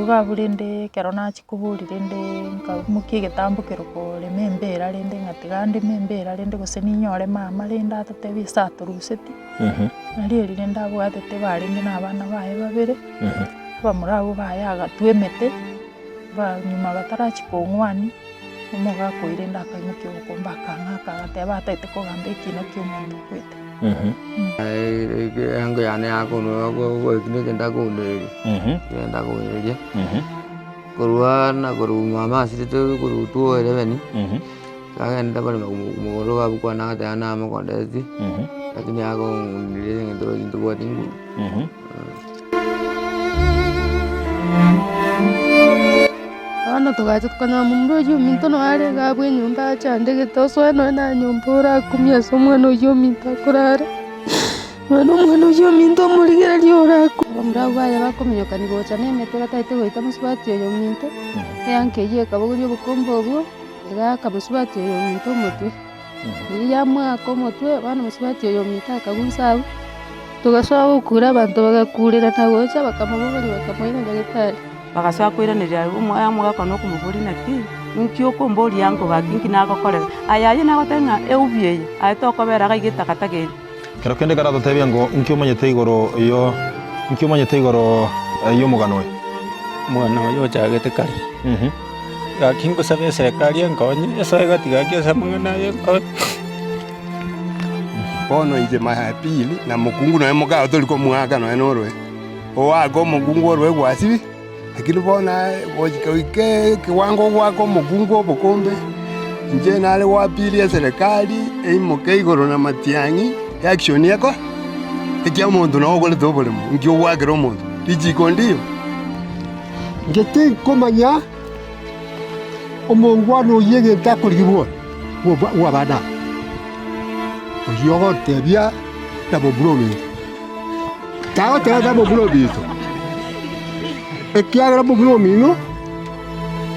Korwa iga abwo rende ekero nachia koboria rende nkaimokia egetambokero korema embera rende ng'a tiga ndeme embera rende gose ninyore mama rende atotebie ase atoruseti, nari eri rende abwatete barenge na abana baye babere, abamura abwo baye agatwa emete, ba nyuma batarachia kong'wania, omogaka oyio rende akaimokia obokombe akang'aka agateba atagete kogamba ekina kia omonto okwete. Eango yane yakonwa eki negento akounereria, egento akounereria, korwa na korwa mama asirete korwa 2011, nagendete korema mogondo iga abwo kwane agateba namokondeti, lakini akong'unereria ase eng'encho roche ntobwati nguru. Bono togacha tokanyora momura oyio ominto noo are iga abwo enyomba achandegete osoe nonya na nyomba orakumie ase omwana oyio ominto akorara, nonya na omwana oyio ominto omorigereria orakwe. Abamura abwo baye bakominyokania gocha na emete batagete goita mosubati oyo ominto, eanka eyio ekabogoria obokombe obwo, egaaka mosubati oyo ominto omotwe. Riria yamoaka omotwe, bono mosubati oyo ominto akagunsa abwo, togasoa gokura abanto bagakurera na gocha bakamobogoria bakamoira nyagetari. Bagasoa koiraneria omogaka one okomoboria naki, inki okomboria ango gaki inki nagokorera? Aye aye nagotebia ng'a eubi eye, aye tokobera iga iga etakataka eye. Kero kende karatotebia ngo inki omanyete igoro yo inki omanyete igoro y'omogano oyo. Omogano oyo ochagete kare, gaki ngosaba eserekari enkonye, esoe gati gaki ase amang'ana aya enkonye. Bono inche my appeal na mokungu nonya mokao tori komoaka nonya na oroe, oake omokungu oroe gwasibia, lakini bono aye gochika goika ekewango ogoaka omokungu obokombe, inche nare go appeal eserekari eimoke igoro na matiang'i, eaction eko ekia omonto noo ogorete oboremo, nki ogoakera omonto, richiko ndiyo. Inche tinkomanya omongwana oyio egento akorigigwa bw'abana aba, oyio ogotebia na momura ominto, tagoteba na momura ominto, ekiagera momura omino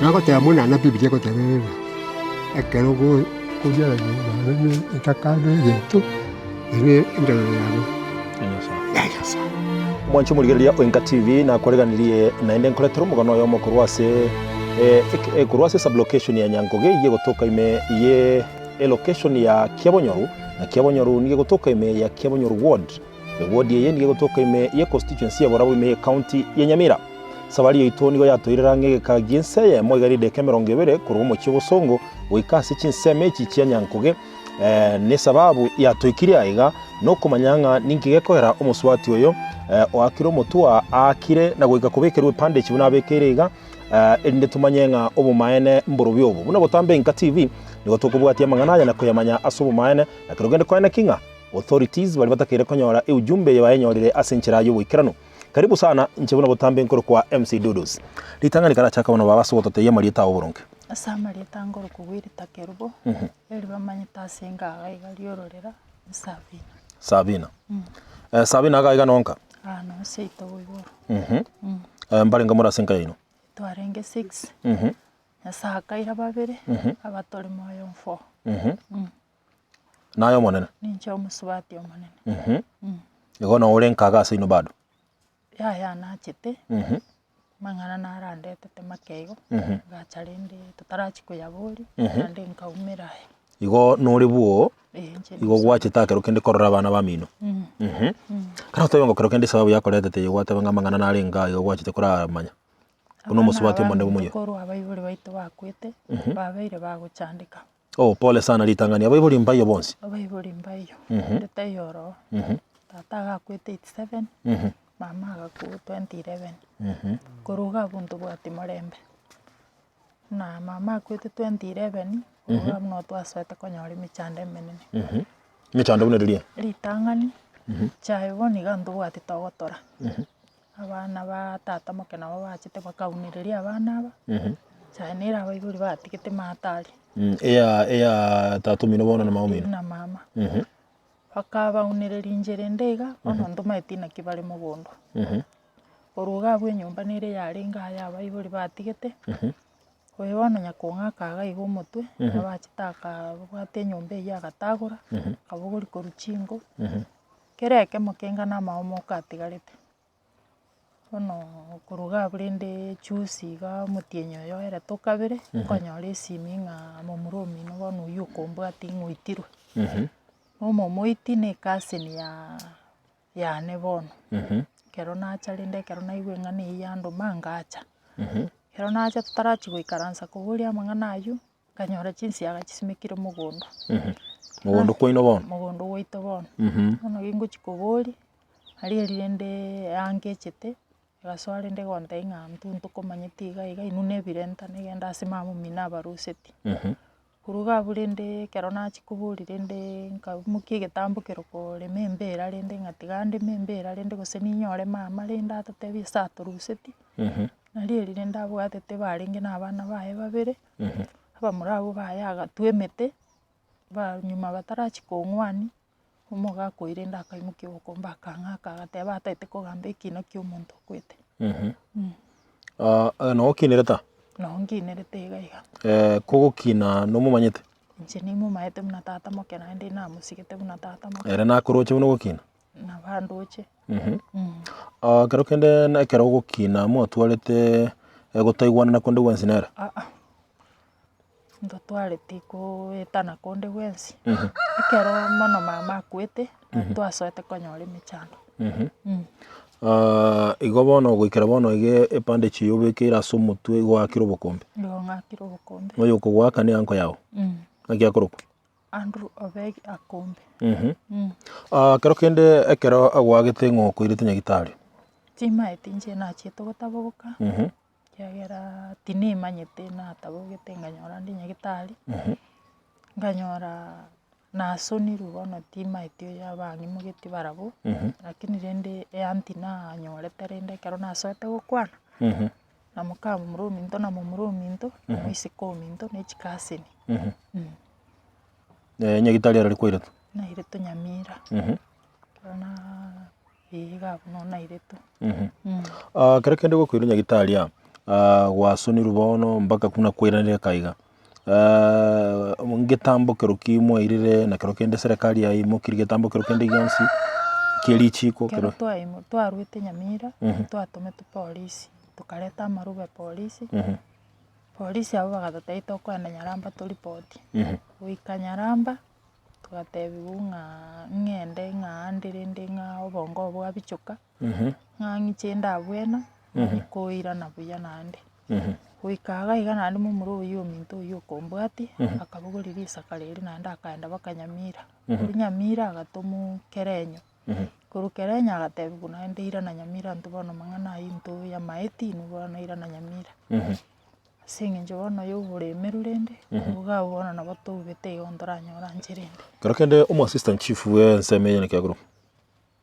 nagoteba buna na bibilia egoteba ere ng'a ekero okoriarania nonye na etakana egento, ere engencho yago ya Nyasae. Omwanche omorigereria o Enka TV nakwareganirie naende nkoretere omogano oyomo korwa ase korwa ase sublocation ya Nyankoge eyio egotoka ime ye elocation ya Kiabonyoru na Kiabonyoru nigo egotoka ime ya Kiabonyoru ward. Eward eye nigo egotoka ime ye constituency ya Borabu ime ye county ya Nyamira. Safari yaito nigo yatoirera ang'e egeka gi'ense eyemo iga rideka 20 korwa omochie o Bosongo goika ase chinsemo echi chia Nyankoge Nesababu yatoikirie aiga nokomanya ng'a ninki gekoera omosubati oyo oakire omotwe aakire na goika kobekerwa ebandeji buna abekeire iga, erinde tomanye ng'a obomaene mborobio obo. Buna botambe Inka TV nigo tokobwatia amang'ana aya na koyamanya ase obomaene, na kero kende koeneki ng'a authorities baria batakeire konyora eujumbe eye bayenyorire ase enchera y'oboikeranu. Karibu sana, inche buna botambe nkorokwa MC Dudus. Ritang'ani karachaka bono baba ase ogototebia amarieta ao boronge. Ase amarieta ngorokwa Wilita Kerubo. Eri bamanyete ase engaga iga riororera Sabina. Sabina. Eh, Sabina iga iga nonka? Ah, no seito boigoro. Mhm. Eh, mbarenge more ase enka yaino? Twarenge six. Mhm. Nyasae akaira babere, abatore moyo four. Mhm. Naye omonene? Ninche omosubati omonene. Mhm. Igo noo ore enkaga ase inwe bado? Yaya nachete, amang'ana narandetete make igo, ngacha rende totarachia koyaboria, naende nkaumera aya. Igo nore bwoo, Eh, inche igo gwachete ekero kende korora abana bamino. Ekero oteba ngo kero kende esababu yakoretete eye gwateba ng'a amang'ana nare enga igo gwachete koramanya, buna omosubati omonene bwa omoyio. Abana korwa abaibori baito bakwete, babeire bagochandeka. Oh pole sana ritang'ani, abaibori mbaiyo bonsi? Abaibori mbaiyo, onde taiyo ororo. Tata agakwete 87, mama agakwa 2011. Korwa iga abwo ntobwati morembe. Na mama akwete 2011, korwa iga abwo nabo twasoete konyora emechando emenene. Emechando buna riria? Ritang'ani, chiaye bono iga ntobwati togotora. Abana ba tata moke nabo bachete bakaunereria abana aba, chaye nere abaibori batigete maate aria. Eya eya tata omino bono na mama omino. Na mama. Bakabaunereria inche rende iga, bono ntomaeti naki bare mogondo. Korwa iga abwo enyomba nere yarenge aya abaibori batigete, oyo bono nyakong'aka iga iga omotwe, nabo achete akabwata enyomba eywo agatagora, akabogoria korwa chinko. Kera ekemo kenga namaomo okatigarete. Bono korwa iga abwo rende juzi iga omotienyi oyo oerete okabere, nkonyora esimi ng'a momura omino bono oywo okombwatia ng'a oitirwe. Omomoiti na ecousin yaa yane bono, ekero nacha rende ekero naigwa eng'ana eywo yandoma ngacha. Ekero nacha totarachia goikaransa koboria amang'ana aywo, nkanyora chinsiaga chisimekire mogondo. Mogondo kwaino bono? Mogondo gwaito bono. Bono gingochi koboria, aria erio rende yangechete, egasoa rende gontebia ng'a intwe ntokomanyeti iga iga inwe na ebirenta nigenda ase mama omino abaruseti. Korwa iga abwo rende ekero nachia koboria rende nkaimokia egetambo kero korema embera rende ng'a tiga ndeme embera rende gose ninyore mama rende atotebie ase atoruseti, nario erio rende abwatete barenge na abana baye babere, abamura abwo baye agatwa emete, ba nyuma batarachia kong'wania, omogaka oyio rende akaimokia obokombe akang'aka agateba atagete kogamba ekina kia omonto okwete. Noo okinire ta? Noo nkinerete iga iga. Kogokina nomomanyete? Inche nimomaete buna tata moke naende namosigete buna tata moke. Ere nakoroche buna ogokina? Nabo andoche. Ekero kende na ekero ogokina mwatwarete gotaigwanana konde gwensi nere? Aa, ntotwareti koetana konde gwensi, ekero mono mama akwete, twasoete konyora emechando. Igo bono goikera bono iga ebandage eywo obekeire ase omotwe igo oakire obokombe? Igo ng'akire obokombe. Oyo okogoaka ne anko yago? Naki akorokwa? Andrew Obegi Akombe. Ekero kende ekero agoagete ng'o okoirete nyagitari? Chimaeti inche nachiete gotabogoka. Ekiagera tinimanyete natabogete nkanyora ndi nyagetari, nkanyora nasonirwe bono timaeti oyo abang'imogeti barabwo, lakini rende eanti nanyorete rende ekero nasoete gokwana, na moka momura ominto na momura ominto, na moiseke ominto, na echikaseni. Nyagetari arari kwairetwe? Nairetwe Nyamira, ekero naaa. Ee, iga abwo noo nairetwe. Ekero kende gokoirwa nyagitari aa, gwasonirwe bono mpaka buna kwairanire eka iga, ngetambo kero ki mwairire na kero kende serikali yaimokirie getambo kero kende gionsi kie richiko Ekero kero. twaimo twarwete Nyamira, twatometwe polisi, tokareta amarube polisi, polisi abwo bagatotebia tokoenda Nyaramba toripoti, goika Nyaramba. Togatebigwa ng'a ng'ende ng'a ande rende ng'a obongo obo bwabichoka, ng'a ng'iche ndabwena, manye koirana buya naende. Goika iga iga naende momura oyio ominto oyio okombwatia, akabogoria risakara erio naende akaenda mpaka Nyamira. Korwa Nyamira agatomwa Kerenyo, korwa Kerenyo agatebiwa naende irana Nyamira intwe bono amang'ana aywo intwe oyamaeti inwe bono irana Nyamira. Ase eng'encho bono ya oboremeru rende, iga abwo bono nabo toubete igo ntoranyora inche rende. Kero kende omo assistant chief bwe ensemo eye naki akorokwa?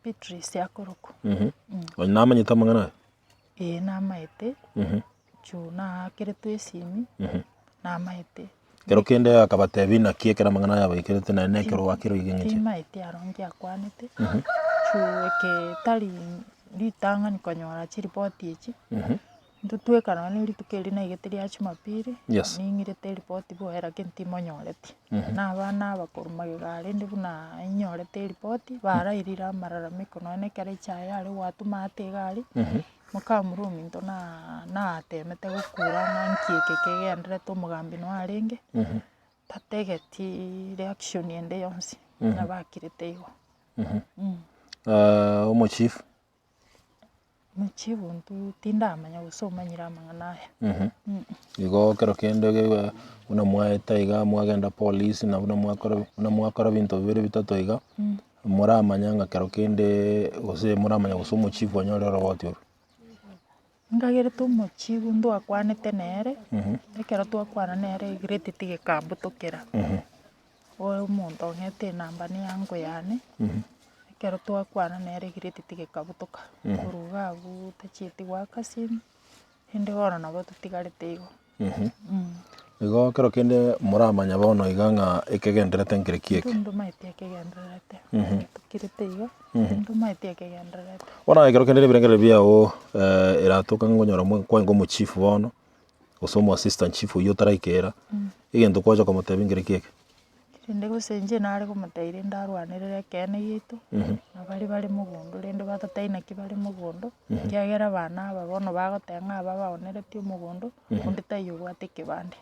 Beatrice akorokwa. Onye namanyete amang'ana aya? Ee namaete, juu naakeretwe esimi, namaete. Kero kende akabatebia naki ekero amang'ana aya abaikerete naende na ekero oakire oige ng'enche. Timaeti aro nki akwanete, juu eke tari ritang'ani konyora chiripoti echi. Intwe tweka nonya na rituko erio naigete ria jumapili, Yes. ning'irete eripoti bwoye lakini timonyoreti. Na abana aba korwa magega rende buna inyorete eripoti, barairire amalalamiko nonya na ekero echae yare gwatuma ate iga aria, mokamura ominto na natemete gokura ng'a nki eke kegenderete omogambi noyo arenge, tategeti reaction ende yonsi, nabakirete igo. Omochief. Mochie bunto tindamanya gose omanyire amang'ana aya. Igo ekero kende iga buna mwaeta iga mwagenda polisi na buna mwakora buna mwakora ebinto bibere bitato iga, moramanya ng'a kero kende gose moramanya gose omochifu onyore oroboti oro. Nkagerete omochifu ntwakwanete nere, ekero twakwana nere egireti tigekambutokera. Oyo omonto ong'ete enamba ne eango yane, ekero twakwana nere egireti tigekabutoka, korwa iga abwo tachieti goaka simu, rende bono nabo totigarete igo. Igo ekero kende moramanya bono iga ng'a ekegendererete nkere ki eke. Intwe ntomaeti ekegendererete, tokirete igo, ntomaeti ekegendererete. Bono ekero kende na ebirengererio biago eratoka ngonyora kwarenge omochifu bono. gose omo assistant chief oyio otaraikera, egento kwacha komotebia nkere ki eke? Rende gose inche nare komotebia rende arwanerere ekeene giaito, na baria bare mogondo rende batatebia naki bare mogondo, ekiagera abana aba bono bagoteba ng'a aba baoneretie omogondo, onde taiyo obwate ekebande.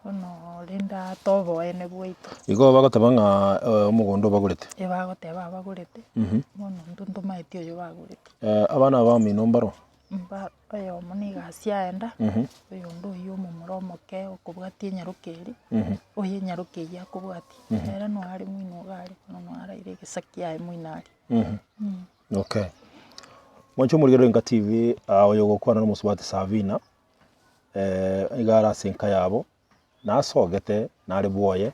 Bono rende ate oboene bwaito. Igo bagoteba ng'a omogondo obagorete? Ebagoteba abagorete, bono intwe ntomaeti oyo bagorete. Abana aba bamino mbaro? Mba oyomo nigo egasi aenda, oyonde oyio omomura omoke okobwatia enyaroka eria, oyo enyaroka eyio akobwatia, ere noyo are moino iga aria, bono noyo araire egesa kiaye moino aria. Okay. Mwanche omorigereria Enka TV, oyo ogokwana na omosubati Sabina, iga are ase enka yabo, Nasogete nare bwoye,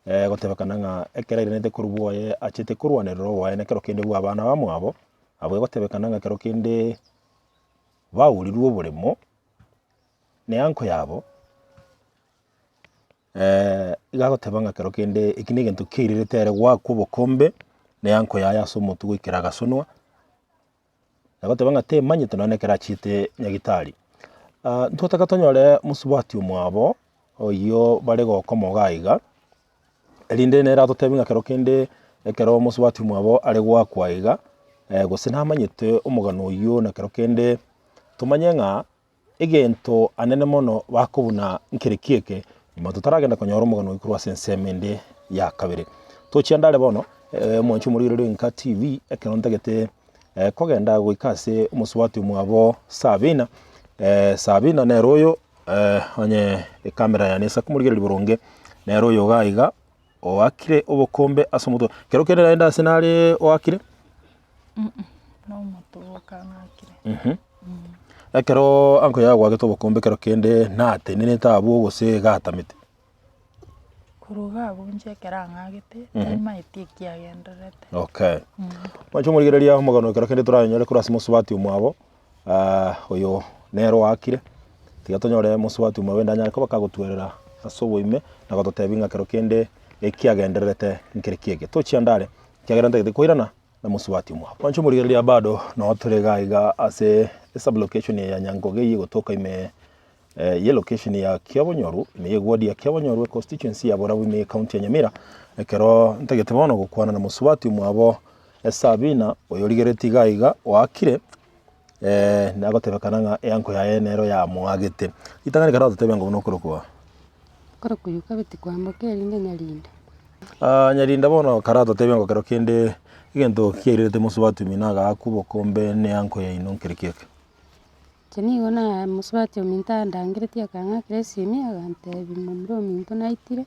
gotebekana ng'a ekero airanete korwa bwoye achete korwanerera oboene ekero kende bwa abana bamwabo, abwo egotebekana ng'a ekero kende baurirwe oboremo na eanko yabo, iga agoteba ng'a ekero kende eki na egento kiairerete ere goakwa obokombe na eanko yaye ase omotwe goikera agasonwa. Agoteba ng'a temanyete nonya nekero achiete nyagitari. Ntotaka tonyore mosubati omwabo oyio bare gokomoga iga, erinde nere atotebie ng'a kero kende ekero mosubati omwabo are goakwa iga, gose namanyete omogano oyio na kero kende tomanye ng'a egento anene mono bakobuna nkere ki eke, nyuma totaragenda konyora omogano oyo korwa ase ensemo ende ya kabere. Tochia ndare bono, omwanchi omorigereria o Enka TV, ekero ntagete kogenda goika ase omosubati omwabo Sabina, Sabina nere oyo onye ecamera yane ase komorigereria boronge, nere oyo iga iga, oakire obokombe ase omotwe. Kero kende naende ase nare oakire. Nomoto oka ng'akire. Ekero anko yagwagete obokombe ekero kende natenenete abwo gose gatamete. Korwa iga abwo inche ekero ang'agete, timaeti ekiagendererete. Okay. Mwanche omorigereria omogano ekero kende toranyore korwa ase mosubati omwabo, oyo nere oakire, tiga tonyore mosubati omwabo rende anyare koba kagotwerera ase oboime na gototebia ng'a kero kende ekiagendererete nkere ki eke. Tochia ndare, ekiagera ntagete koirana na mosubati omwabo. Mwanche omorigereria bado noo tore iga iga ase esublocation eye ya Nyangoge eywo egotoka ime ye location ya Kiabonyoru, ime ye ward ya Kiabonyoru econstituency ya Borabu ime ye county ya Nyamira, ekero ntagete bono gokwana na mosubati omwabo Sabina oyo origeretie iga iga oakire nagotebekana ng'a eanko yaye nero yamoagete. Ritang'ani ekero agototebia ng'a buna okorokwa. Okorokwa Yokabeti kwamboka erinde Nyarinda. Nyarinda bono karatotebie ng'a kero kende egento kiairerete mosubati omino agaakwa obokombe ne eanko yaino nkere ki eke? Inche nigo na mosubati ominto andangeretie akang'akera esimi agantebia momura ominto naitire,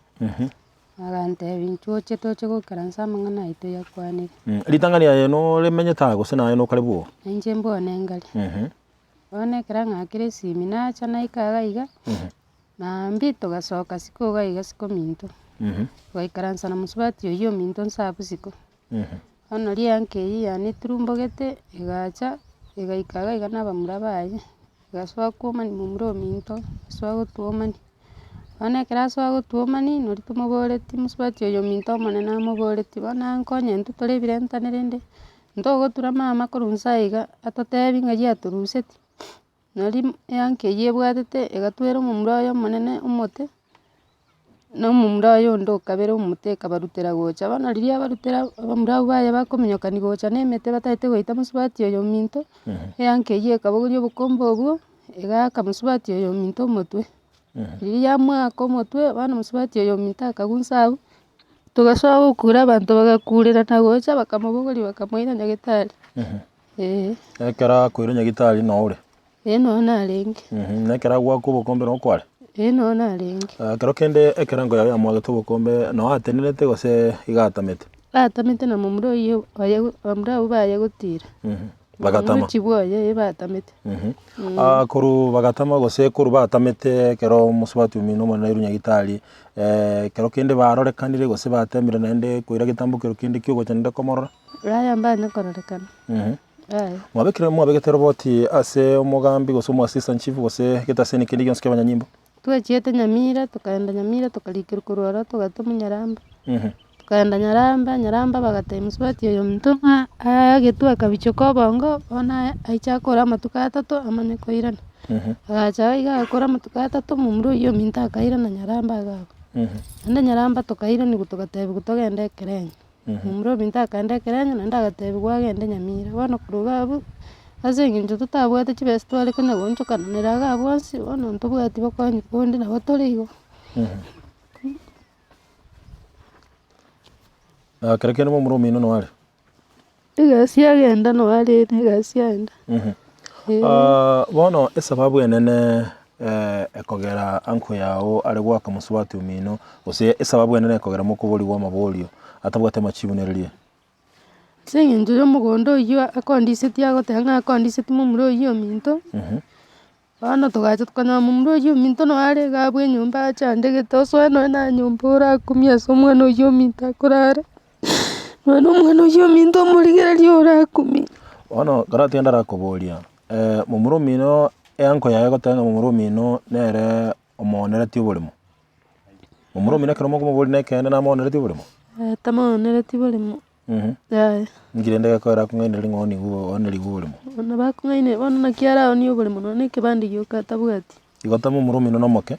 agantebia inchuo oche toche goikaransa amang'ana ayio toyakwanere. Ritang'ani aye noremenyete aa gose naye nokare bwogo? Na inche mbwane nkare. Bono ekero ang'akire esimi nacha naika iga iga, naambia togasoka siko iga iga siko minto, togaikaransa na mosubati oyio ominto nse abwo siko. Bono rianka eyio yane eturumbogete, egacha, egaika iga iga na abamura baye, egasoa kwomani momura ominto, egasoa gotwomani. Bono ekero asoa gotwomani, nori tomoboretie mosubati oyo ominto omonene amoboretie, bono ankonye intwe tore ebirentane rende, ntogotura mama korwa nse aiga, atotebi ng'ai atorusetie, nari eanka eyio ebwatete, egatwera omomura oye omonene omote, na omomura oye onde okabere omote ekabarutera gocha. Bono riria abarutera abamura abwo baye bakominyokani gocha na emete batagete goita mosubati oyo ominto, eanka eyio ekabogoria obokombe obwo, egaaka mosubati oyo ominto omotwe. Riria yamoaka omotwe, bono mosubati oyo ominto akagwa inse abwo, togasoa gokura abanto bagakurerana gocha bakamobogoria bakamoira nyagetari, eh. Ekero akoirwa nyagetari noo ore? Ee noo narenge. Na ekero agoaka obokombe noo kware? Ee noo narenge. Ekero kende ekerengo yaye yamwagete obokombe noo atenerete gose iga atamete? Atamete na momura oyio oye bamura abwo baye gotira. Bagatama? Omochie bwoye ee batamete. Korwa bagatama gose korwa batamete ekero omosubati omino omonene airwe nyagitari, ekero kende barorekanire gose batemire naende koira getambo kero kende kia ogocha naende komorora? Yaya mbanya kororekana. Mwabekire mwabegete roboti ase omogambi gose omo assistant chief gose getaseni kende gionsi kia abanyanyimbo? Twachiete Nyamira, tokaenda Nyamira tokarikerwa korwa ororo togatomwa Nyaramba. Tokaenda Nyaramba, Nyaramba bagatebia mosubati oyo ominto ng'a aagetwe akabichoka obongo, bono aye aiche akore amatuko atato amanye koirana. Agacha iga agakora amatuko atato, momura oyio ominto akairana Nyaramba iga abwo. Naende Nyaramba tokairanerwa togatebiwa togende Ekerenyo. Momura ominto akaenda Ekerenyo naende agatebiwa agende Nyamira. Bono korwa iga abwo, ase eng'encho totabwate chibesa tware konya goonchokananera iga abwo onsi, bono ntobwati bokonyi bonde nabo tore igo. Ekero kende momura omino noo are? Egasi agenda noo are ere egasi agenda. Bono esababu enene ekogera uncle yago are goaka mosubati omino, gose esababu enene ekogera mokoborigwa amaborio atabwati amachibu nere riria? Ase eng'encho ya omogondo oywo akondisetie agoteba ng'a akondisetie momura oywo ominto, bono togacha tokanyora momura oywo ominto noo are iga abwo enyomba achandegete osoe nonye na nyomba orakumie ase omwana oywo ominto akorara, nonye na omwana oywo ominto omorigereria orakumie. Bono karatiga ndarakoboria, momura omino eanko yaye egoteba ng'a momura omino nere omooneretie oboremo. Momura omino ekero mokomoboria na ekeene namooneretie oboremo? Yaya tamoonereti boremo, yaya. Inki rende gekogera akong'ainereria ng'a oonigwe oonerigwe oboremo? Bono bakong'ainereria bono naki araoonie oboremo nonya na ekebande gioka atabwati. Igo tama momura omino na omoke?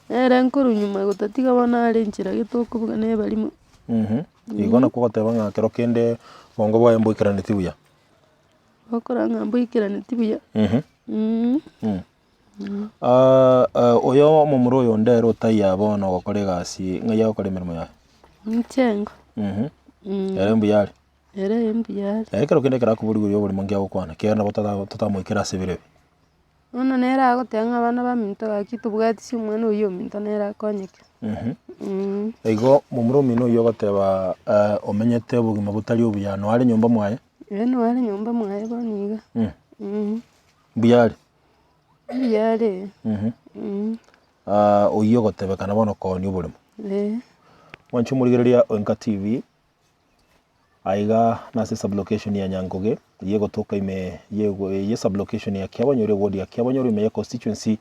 Nere nkorwa nyuma gotatiga bono are enchera gete okobuga na ebarimo. Igo nakwo ogoteba ng'a kero kende obongo bwaye mboikaraneti buya. Gokora ng'a mboikaraneti buya. Oyo omomura oyo onde ere otaiyo bono ogokora egasi, ng'ai agokora emeremo yaye? Mchengo. Ere mbuya are? Ere mbuya are. Ere ekero kende ekero akoborigwa oria oborimo nki agokwana, ekiagera nabo tota totamoikera ase ebiro ebi. Bono nere agoteba ng'a abana baminto gaki tobwati ase omwana oyio ominto nere akonyeke. Igo momura omino oyio ogoteba omenyete obogima botari obuya, noare nyomba mwaye? Ee noare nyomba mwaye bono iga. Mbuya are? Mbuya are. Oyio ogotebekana bono koonia oboremo. Ee. Mwanche omorigereria o Enka TV, aiga nase sublocation ya Nyangoge, eyio egotoka ime ye sublocation ya Kiabonyoru eward ya Kiabonyoru ime ye constituency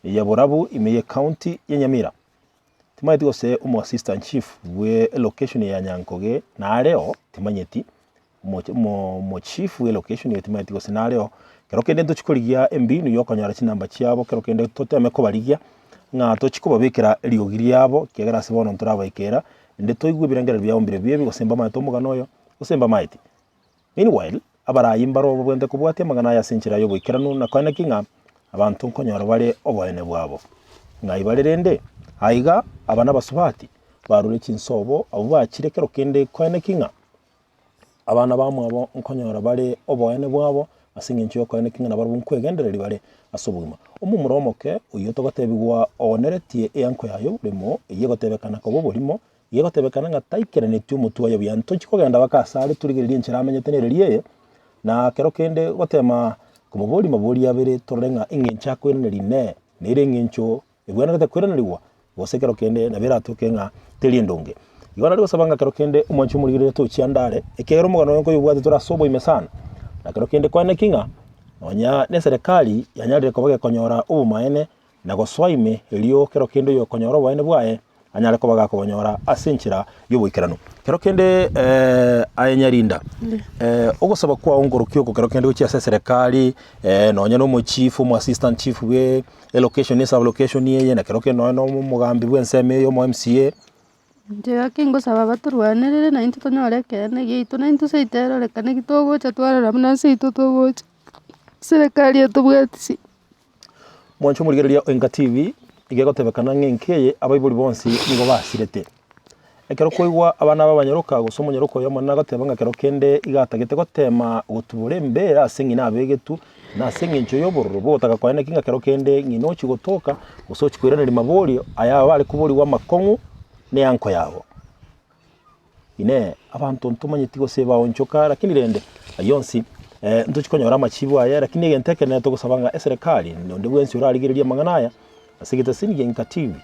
ya Borabu ime ye county ya Nyamira. Timanyeti gose omo assistant chief bwe elocation ya Nyankoge nareo, timanyeti, omo omo omochief bwe elocation eye timanyeti gose nareo, kero kende ntochi korigia embinu ya okonyora chinamba chiabo kero kende toteme kobarigia, ng'a tochi kobabekera eriogi riabo ekiagera ase bono ntorabaikera, naende toigwe ebirengererio biabo mbirobio ebi gose mbamaete omogano oyo, gose mbamaeti. Meanwhile, abarai mbaro babwenerete kobwatia amang'ana aya ase enchera y'oboikeranu na koeneki ng'a abanto nkonyora bare oboene bwabo. Ng'ai bare rende? Aiga aba nabasubati barure chinsobo abwo bachire kero kende koeneki ng'a abana bamwabo nkonyora bare oboene bwabo ase eng'encho y'okoeneki ng'a nabarabwo nkwegendereria bare ase obogima. Omomura omoke oyio togotebigwa ooneretie eanko yaye oboremo, eyio egotebekana koba oborimo, Gegotebekana ng'a taikeraneti omotwe oye buya, ntochi kogenda mpaka asare torigererie enchera amenyete nereri eye, na kero kende gotema komoboria maborio abere torore ng'a eng'encho akoiraneria inee, nere eng'encho ebwenerete koiranerigwa, gose kero kende nabo eratoke ng'a teri endonge. Igo nare gosaba ng'a kero kende omwanchi omorigereria tochia ande are, ekiagera omogano oyo nkoyobwate tore ase oboime sana, na kero kende kwane ki ng'a nonya na eserekari yanyarire koba gekonyora obomaene na gosoa ime, erio kero kende oyokonyora oboene bwaye anyare koba gakobonyora ase enchera y'oboikeranu. Kero kende aye Nyarinda, ogosaba kwao nkorokia oko kero kende gochia ase eserekari, nonya na omochief, omo assistant chief bwe elocation esub location eye, na kero kende nonya na omogambi bwa ensemo eye omo MCA. Inche gaki ngosaba batorwanerere naintwe tonyore ekeene giaito, naintwe seito erorekane ki togocha twarora buna seito togocha, serikali etobwatisi. Mwanche omorigereria o Enka TV, iga egotebekana ng'a enka eye abaibori bonsi nigo basirete. Ekero kwaigwa abana aba abanyaroka gose omonyaroka oyo omonene agoteba ng'a kero kende iga atagete gotema gotubora embera ase ng'ina abegetwe, na ase eng'encho ya obororo bogotaka koeneki ng'a kero kende ng'ina ochia gotoka, gose ochia koiraneria maborio aya bare koborigwa amakong'u na eanko yabo. Inee! Abanto ntomanyeti gose baonchoka? Lakini rende ayio onsi ntochi konyora amachibu aye, lakini egento ekenene togosaba ng'a eserekari na onde bwensi orarigererie amang'ana aya ase egeteseni gia Inka TV,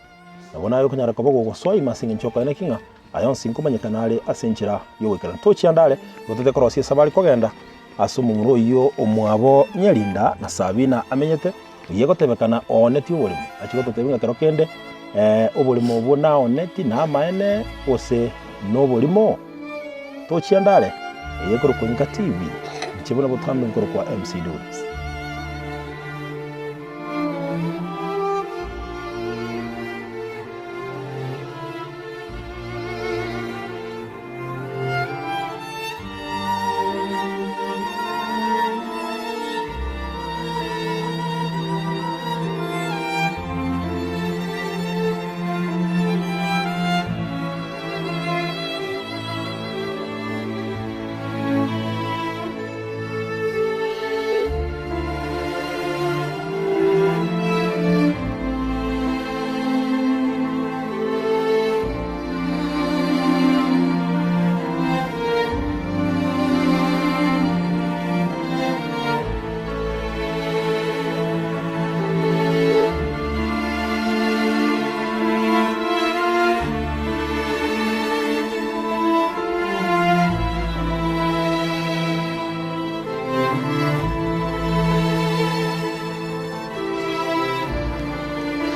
nabo naye okonyara koba gogosoa ime ase eng'encho yokoena ki ng'a aya onsi nkomanyekana are ase enchera y'ogoikeranu. Tochia ande are, gotete korosia esabari kogenda ase omomura oyio omwabo Nyarinda na Sabina amenyete, Oyio egotebekana oonetie oboremo, achie gototebia ng'a kero kende oboremo obwo naonetie namaene gose noborimo. Tochia ndare, eye ekorokwa Inka TV, inche buna botambe nkorokwa MC Doris.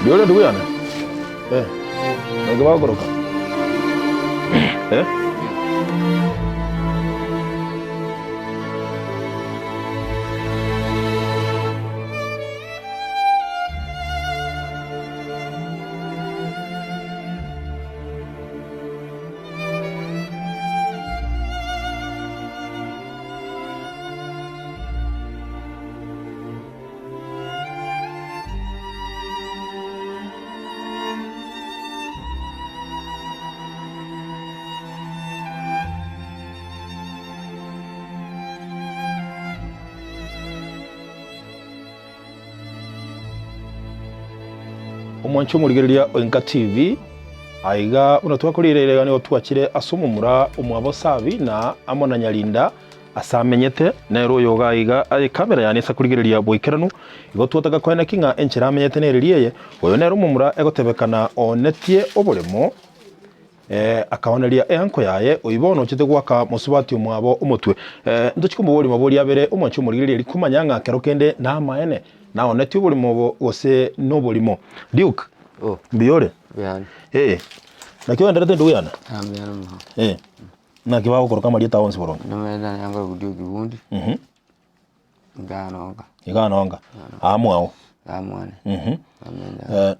Mbuya ore ndugu yane? Eh, naki bagokoroka? Eh? Omwanche omorigereria o Enka TV, aiga buna twakorire iga nigo twachire ase omomura omwabo Sabi na amo na Nyarinda ase amenyete, nere oyo iga aiga aye ekamera yane ase korigereria boikeranu, igo twataka koeneki ng'a enchera amenyete nereri eye, oyo nere omomura egotebekana oonetie oboremo, akaoneria eanko yaye, oyio bono ochete goaka mosubati omwabo omotwe. Ntochie komoboria mabori abere omwanche omorigereria erio komanya ng'a kero kende namaene naonetie oboremo obo gose noborimo. Duke, Oh. mbuya ore? Mbuya Eh, naki oenderete endugu yane? Ah, mbuya mono. Eh, naki bagokoroka amarieta ao onsi boronge? Namanyete nanye nkorokwa Duke Bundi. Iga nonga. Iga nonga. Aa mwao. Aa mwane.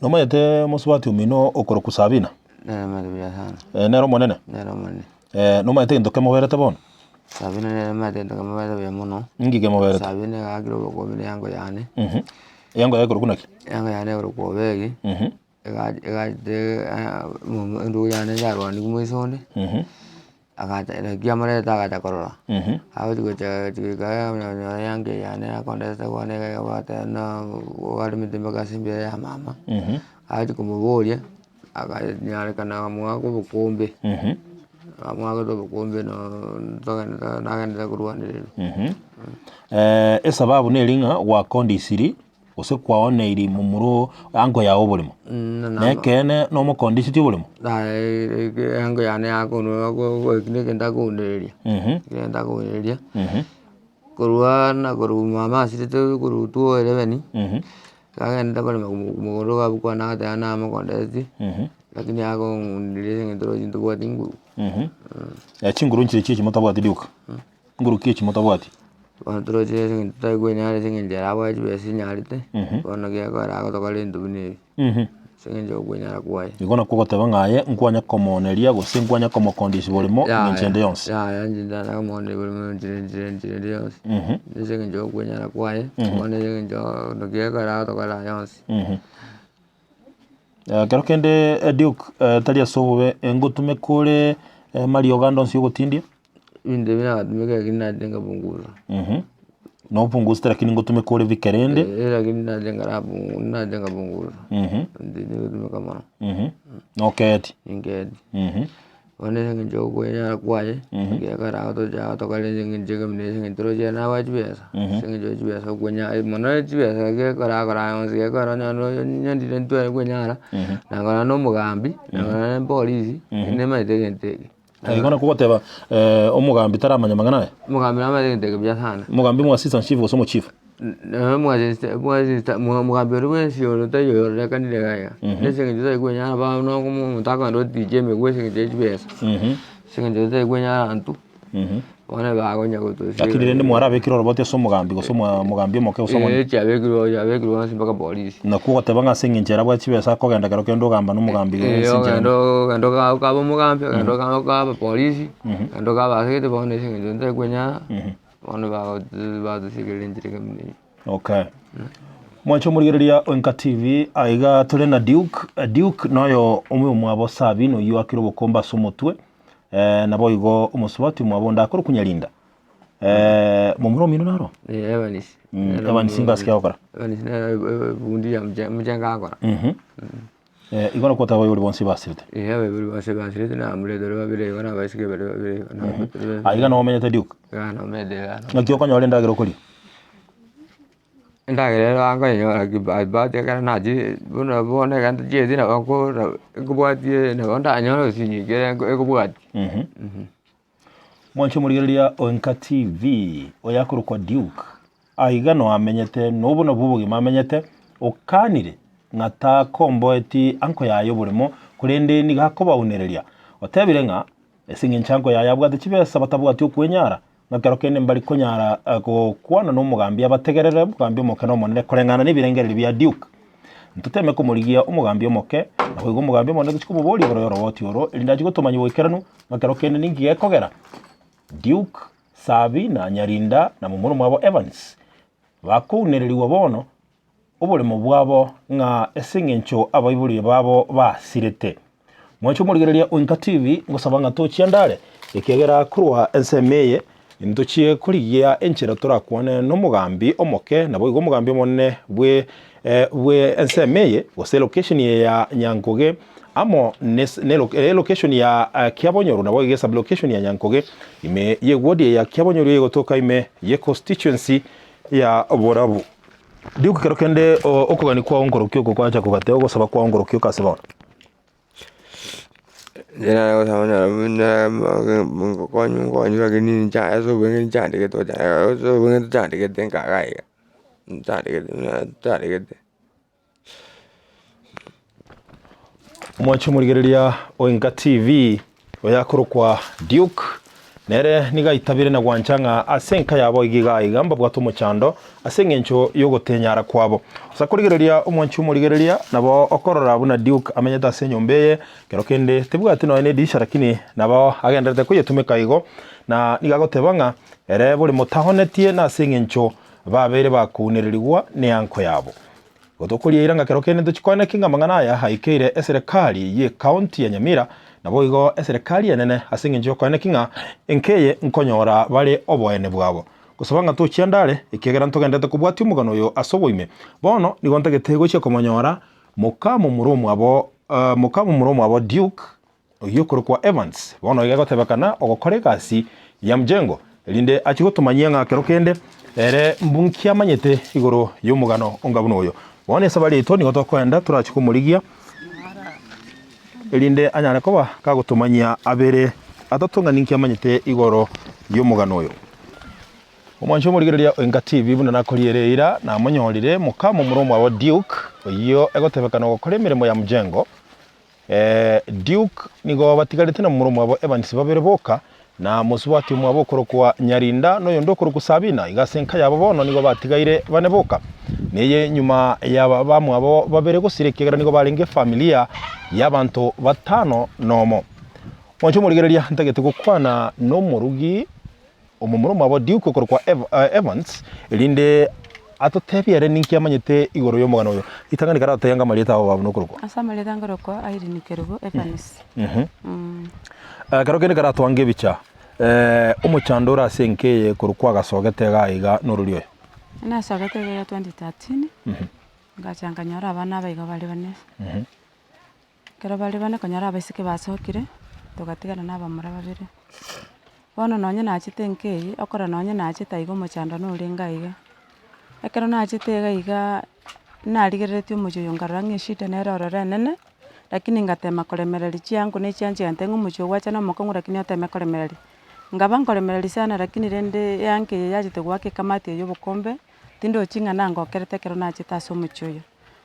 Nomanyete mosubati omino okorokwa Sabina? Nere omanyete buya sana. Nere omonene? Nere omonene. Nomanyete egento kemoberete bono? Sabina nere omanyete egento kemoberete buya mono. Inki kemoberete? Sabina iga akire obokombe na eango yane. Eango yaye ekorokwa naki? Eango yane ekorokwa Obegi. Egachete endugu yane yarwanigwa moiso onde, agacha naki amorete agacha korora, agochi gocha goika onyora eanga eye yane akondete bono iga egoteba buna oaremete mpaka ase embira ya mama, agochi komoboria, akanyarekana akamwaka obokombe, amwakete obokombe nooo nagenderete korwanererwa. Esababu neri ng'a gwakondisiri gose kwaoneiri momura oo ango yao oboremo, na ekeene nomokondiseti oboremo? Ango yane egento akounereria, egento akounereria, korwa na korwa mama asirete korwa 2011, nagendete korema mogondo iga abwo kwane agateba namokondeti, lakini akong'unereria ase eng'encho roche ntobwati nguru. Chinguru nchiria chiachi motabwati rioka. Nguru ki echi motabwati? Bono toroche ase eng'encho totari kwenyara ase eng'encho ere abwate chibesa chinyarete, bono gekogera agotokora ebinto buna ebi, ase eng'encho ya okwenyara kwaye. Igo nakwo ogoteba ng'a aye nkwanya komooneria gose nkwanya komokondisia boremo eng'encho ende yonsi. Yaya inche ntanya komooneria boremo enchera enchera enchera ende yonsi, ase eng'encho ya okwenyara kwaye, bono ase eng'encho naki gekogera agotokora aya yonsi. Ekero kende Duke tari ase obobe, ngotumeka ore mariogo ande onsi ogotindia. Ebinto ebi nagatumeka lakini nachete nkapunguza. Nopungusete lakini ngotumeka ore bike rende. Eh lakini nachete nkarapungu nachete nkapunguza. Ebinto ebi nigotumeka mono. Noketi. Ninketi. Bono ase eng'encho ya okwenyara kwaye, ekiagera agotocha agotokora ase eng'encho ekamina ase eng'encho toroche nabwate chibesa, ase eng'encho ya chibesa okwenya mono chibesa gekora akora aya onsi gekogera onye nonye ntware kwenyara, nangora na omogambi, nangora na polisi, nimanyete egento eke. Igo nakwo ogoteba omogambi taramanya amang'ana aya? Omogambi namanyete egento eke buya sana. Omogambi mwa assistant chief gose omochief? Omogambi oria bwensi ore taiyo ororekanire iga iga, ase eng'encho tari kwenyara bono omonto akogenda oticha emegwe ase eng'encho ya chibesa, ase eng'encho tari kwenyara intwe, bono bakonya gotosiria. Lakini rende mwarabekire oroboti ase omogambi gose omogambi omoke gose omonene? Eeh chiabekirwe chiabekirwe bonsi mpaka polisi. Nakwo ogoteba ng'a ase eng'encho ere abwate chibesa akogenda kero kende ogamba na omogambi igoro ase enchera Ogenda ogenda okaba omogambi, ogenda okaba polisi, ogenda okaba ase gete bono ase eng'encho ntari kwenyara. Bono bagotosigereria enchera ekabuna eyio. Okay. Mwanche omorigereria o Enka TV, aiga tore na Duke. Duke noyo omwabo Sabina oyio akire obokombe ase omotwe, eh, naboigo omosubati omwabo onde akorokwa Nyarinda. Eh, momura omino naro? Eh, Evans. Mm, Evans ngasi ki agokora? Evans nere ebundi ya mchengo agokora. Mhm. Eh, igo nakwo oteba abaibori bonsi basirete? Eh, abaibori bonsi basirete na abamura tore babere igo na abaiseke bare babere igo na Mhm. Aiga noo omenyete Duke? Iga nomenyete iga noo. Naki okonyora endagera okoria? Endagera ero nkoyenyora ki by bahati ekero nachire buna bono ekero ntachieti nabo nkora nkobwatie nabo ndanyore gose nyikere ekobwatia. Mhm. Mwanche omorigereria o Enka TV, oyo akorokwa Duke, aiga noo amenyete, na obo nabwo obogima amenyete, okanire. ng'a takomboeti anko yaye oboremo, korende nigo akobaunereria. Otebire ng'a ase eng'encho anko yaye abwate chibesa batabwati okwenyara, ng'a kero kende mbari konyara gokwana na omogambi abategerere, omogambi omoke na omonene koreng'ana na ebirengererio bia Duke. Ntoteme komorigia omogambi omoke, naboigo omogambi omonene tochie komoboria igoro y'oroboti oro, erinde achie gotomanya boikeranu, ng'a kero kende ninki gekogera Duke, Sabina, Nyarinda, na momura omwabo Evans, bakounererigwa bono oboremo bwabo ng'a ase engencho abaibori babo basirete. Mwanche omorigereria o Inka TV, ngosaba ng'a tochia ndare, ekiagera korwa ensemo eye ntochie korigia enchera torakwane nomogambi omoke naboigo omogambi omonene bwe bwe ensemo eye gose elocation eye ya Nyankoge amo ne elocation ya Kiabonyoru naboigo esublocation ya Nyankoge ime ye ward eye ya Kiabonyoru egotoka ime ye constituency ya Borabu. Riuka kero kende okogania kwao nkorokio oko gwacha kogateba ogosaba kwao nkorokio oko ase bono. Inche nare gosaba buna ngokonyu nkonyu lakini ncha ase obweng'e nchandegete gocha ase obweng'e nchandegete nka iga iga, nchandegete buna nchandegete. Omwanchi omorigereria o Inka TV oyakorokwa Duke nere nigo aitabire na gwancha ng'a ase enka yabo iga iga iga mbabwate omochando ase eng'encho y'ogotenyara kwabo. Ase korigereria omwanchi omorigereria nabo okorora buna Duke amenyete ase enyomba eye kero kende tebwati nonya na edirisha lakini nabo agendererete koyetumeka igo na nigo agoteba ng'a ere bore motaonetie nase eng'encho babeire bakounererigwa neanko yabo. Gotokoria eira ng'a kero kende ntochikwane ki ng'a amang'ana aya aikeire eserekari y'ecounty ya Nyamira, naboigo eserekari enene ase engencho y'okoene ki ng'a enka eye nkonyora bare oboene bwabo. Gosaba ng'a tochia ndare, ekiagera ntogenderete kobwatia omogano oyo ase oboime. Bono nigo ntagete gochia komonyora moka momura omwabo moka momura omwabo Duke, Oyio okorokwa Evans bono iga egotebekana ogokora egasi ya mjengo, erinde achie gotomanyia ng'a kero kende ere mbunki amanyete igoro y'omogano onga buna oyo. Bono esabari yaito nigo tokoenda torachie komorigia erinde anyare koba kagotomanyia abere atato ng'a ninki amanyete igoro y'omogano oyo. Omwancho omorigereria o Enka TV buna nakoriere eira namonyorire moka momura omwabo Duke oyio egotebekana ogokora emeremo ya mjengo Duke nigo batigarete na momura omwabo Evans babere boka, na mosubati omwabo okorokwa Nyarinda na oyonde okorokwa Sabina. Iga ase enka yabo bono nigo batigaire bane boka. Neye nyuma ya bamwabo babere gosira ekiagera nigo barenge efamilia y'abanto batano nomo. Mwanche omorigereria ntagete gokwana nomorugi Omomura omwabo Duke okorokwa Evans, erinde atotebie ere ninki amanyete igoro y'omogano oyo. Ritang'ani karatotebie anga amarieta abo buna okorokwa. Ase amarieta nkorokwa Irene Kerubo Evans. Ekero kende karatoange ebicha, omochando ore ase enka eye korokwa agasogete iga iga norori oyo? Nasogete iga iga 2013, ngacha nkanyora abana aba iga bare bane. Ekero bare bane konyora abaiseke basokire, togatigana na abamura babere. Bono nonye nachete enka eye, okora nonye nachete aiga omochando norenge aiga. Ekero nachete iga igaa, narigereretie omochie oyo nkarora ng'a eshida nere ororo enene, lakini ngatema koremereria chiango na echiancha egantebia ng'a omochie oyo gwacha na omokong'u lakini oteme koremereria. Nkaba nkoremereria sana lakini rende eanka eye yachete goaka ekamati eye ya obokombe, tindochi ng'a nangokerete ekero nachete ase omochie oyo.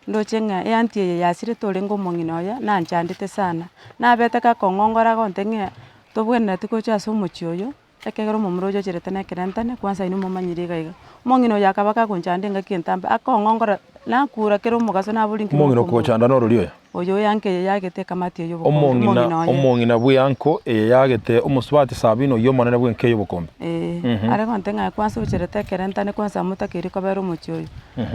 Ndoche ng'a eanti eye yasirete orenge omong'ina oye, nanchandete sana. Nabete gakong'ongora agontebia ng'a tobwenereti gocha ase omochie oyo, ekegera omomura oyo ocherete na ekerentane, kwanza inwe momanyire iga iga. Omong'ina oyo akaba gagonchanda engaki entambe, akong'ongora, nakura kera omogaso naboria nki Omong'ina okogochanda norori oyo? Oyo eanka eye yagete ekamati eye yobokombe, Omong'ina omong'ina oye. omong'ina bw'eanko eye yagete omosubati Sabina oyio omonene bw'enka ey'obokombe. Ee, are gontebia ng'a kwansa ocherete ekerentane kwansa motakeire kobera omochie oyo.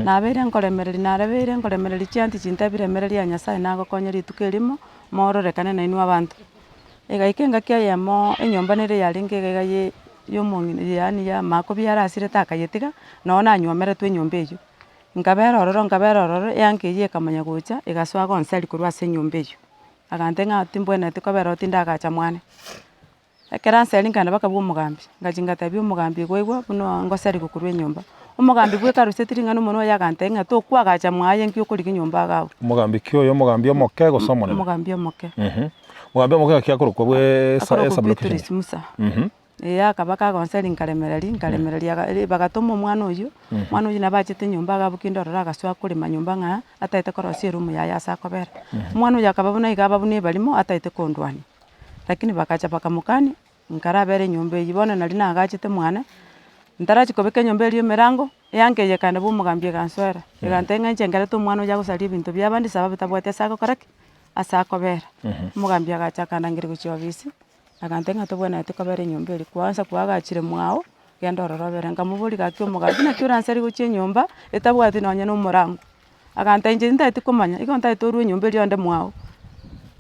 Nabeire nkoremereria, nabeire nkoremereria chianti chintebi remereria Nyasaye nagokonye rituko erimo, mororekane nainwe abanto. Egaika engaki eyemo enyomba nere yarenge iga iga ye ya omong'ina yaani ya makobi yarasirete akayetiga, nonye nanywomeretwe enyomba eywo. Nkabera ororo nkabera ororo, eanka eywo ekamanya gocha, egasoa gonseria korwa ase enyomba eywo. Agantebia ng'a timbwenereti kobera oo tindagacha mwane. Ekero anseria nkaenda mpaka bwa omogambi, ngachia ngatebia omogambi igo aigwa buna ngoserigwa korwa enyomba. Omogambi bweka aruseti ring'ana omonwe oye agantebia ng'a tokwagacha mwaye nki okorigia enyomba iga abwo. Omogambi ki oyo, omogambi omoke gose omonene? Omogambi omoke. Omogambi omoke gaki akorokwa bwe Akorokwa esublocation? Beatrice Musa. Ee akaba kagonseria nkaremereria, nkaremereria aga ri bagatoma omwana oywo, omwana oywo nabo achete nyomba agabu kende ororo agasoa korema nyomba ng'a ataete korosia eroom yaye ase akobera. Omwana oyo akaba buna iga aba buna ebarimo ataete kondwania, lakini bagacha bakamokania, nkarabera enyomba eywo bono nari nagachete mwane, ntarachia kobeka enyomba eria emerango, eanga eye ekaenda bwa omogambi egansoera, egantebia ng'a inche nkerete omwana oyo agosaria ebinto bia abande sababu tabwati ase agokora ki? Ase akobera. Omogambi agacha akandangeria gochia ofisi, agantebia ng'a tobwenereti kobera enyomba eria, kwansa kwagachire mwao, genda ororo obere. Nkamoboria gaki omogambi naki oransarie gochia enyomba etabwati nonye na omorango. Agantebia inche ntagete komanya, igo ntagete orwe enyomba eria onde mwao.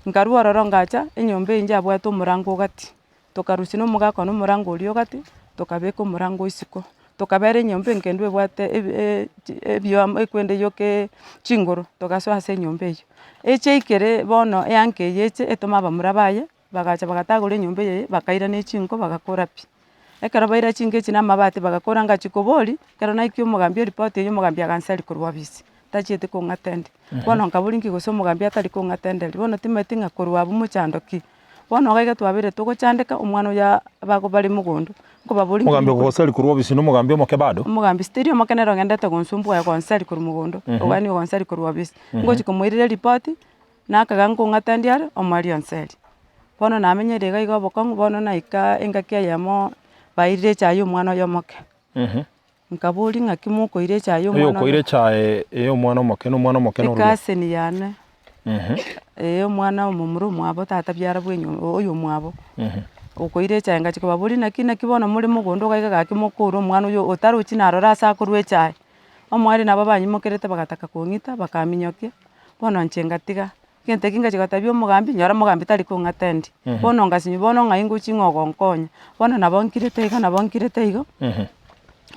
Nkarwa ororo ngacha, enyomba eye njabwate omorango ogati, tokarusia na omogaka one omorango oria ogati, tokabeka omorango isiko, tokabera enyomba enkendu ebwate ebi ebioma ekwende yoka chingoro, togasoa ase enyomba eywo. Echiaikire bono eanka eye eche etome abamura baye, bagacha bagatagora enyomba eye bakairana echinko bagakora pi. Ekero baira chinko echi na amabati bagakora ngachia koboria, ekero naikia omogambi eripoti eywo omogambi aganseria korwa ofisi, tachieti kong'atendi. Bono nkaboria nki gose omogambi atari kong'atenderia, bono timanyeti ng'a korwa abwo mochando ki. Bono iga iga twabeire togochandeka omwana oyo bago bare mogondo, nkobaboria nki Omogambi mokore. ogogoseria korwa ofisi na omogambi omoke bado? Omogambi still omoke nere ogendete gonsumbua ogonseria korwa mogondo, ogani ogonseria korwa ofisi. Ngochi komoirera eripoti, nakaga nkong'atendia are, omoerio onserie. Bono namenyire iga iga obokong'u bono naika engaki eyemo bairire echae ya omwana oyo omoke. Nkaboria ng'aki mokoira echae ya omwana Oyokoira oyo? echae ya omwana omoke na omwana omoke norobio. Ekaseni yane, eh omwana omomura omwabo tata biara bwa enyo oyo omwabo, okoira echae ngachia kobaboria naki naki bono more mogondo iga iga gaki mokoura omwana oyo otarochi narora ase akorwa echae. Omwari nabo banyimokerete bagataka kong'ita bakaminyokia, bono inche ngatiga. Egento eki ngachia gotebia omogambi, nyora omogambi tari kong'atendi. Bono ngasinywa bono ng'ai ngochia ng'a ogonkonya. Bono nabo nkirete igo nabo nkirete igo,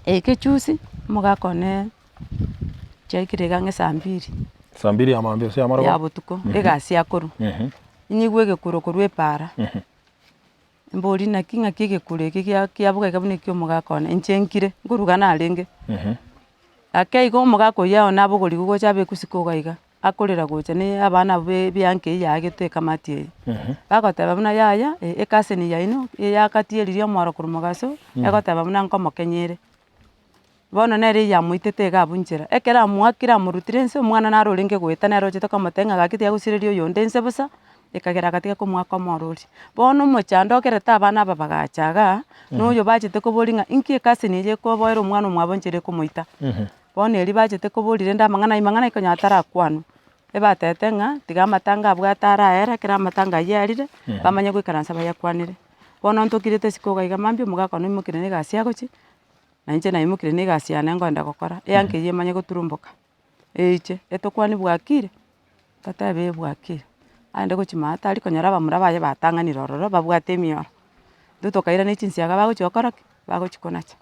ekechusi, omogaka one chiaikire iga ang'e saa mbiri. Saa mbiri ya mambia gose ya marogoba? Ya botuko, egasi akorwa. Inyigwe egekuro korwa epaara. Mborie naki ng'aki egekuro eke gia kiabuga iga buna ekia omogaka one, inche nkire, nkoruga narenge. Ake igo omogaka oyio one abogorigwe gocha abekwe isiko iga iga, akorera gocha na abana abwo be ebianka eyio yaagete ekamati eye. Bagoteba buna yaya, ekaseni yaino eyakatieririe omoro korwa mogaso, egoteba buna nkomokenya ere. Bono nere eyamoitete iga abwo nchera, ekero amoakire amorutire inse, omwana naro orenge goeta nere ochete komotebia ng'a gaki tiagosireria oyonde inse bosa, ekagera agatiga komoaka omoro oria. Bono omochando okerete abana aba bagacha igaa, na oyo bachete koboria ng'a inki ekaseni eye ekoboera omwana omwabo nchera ekomoita. Bono erio bachete koboria rende amang'ana aywo mang'ana aywo konya atarakwanwa, ebatebete ng'a tiga amatanga abwate araere, ekero amatanga aywo arire, bamanye goikaransa bayakwanere. Bono ntokirete isiko iga iga mambia omogaka one oimokire na egasi agochia. Na inche naimokire na egasi yane nkoenda gokora, eanka eyio emanye goturumboka, eiche, etokwanie bwakire, totebe eh bwakire. Aende gochia maate aria konyora abamura baye batang'anire ororo babwate emioro, intwe tokairana chinsiaga bagochia gokora ki? Bagochia konacha.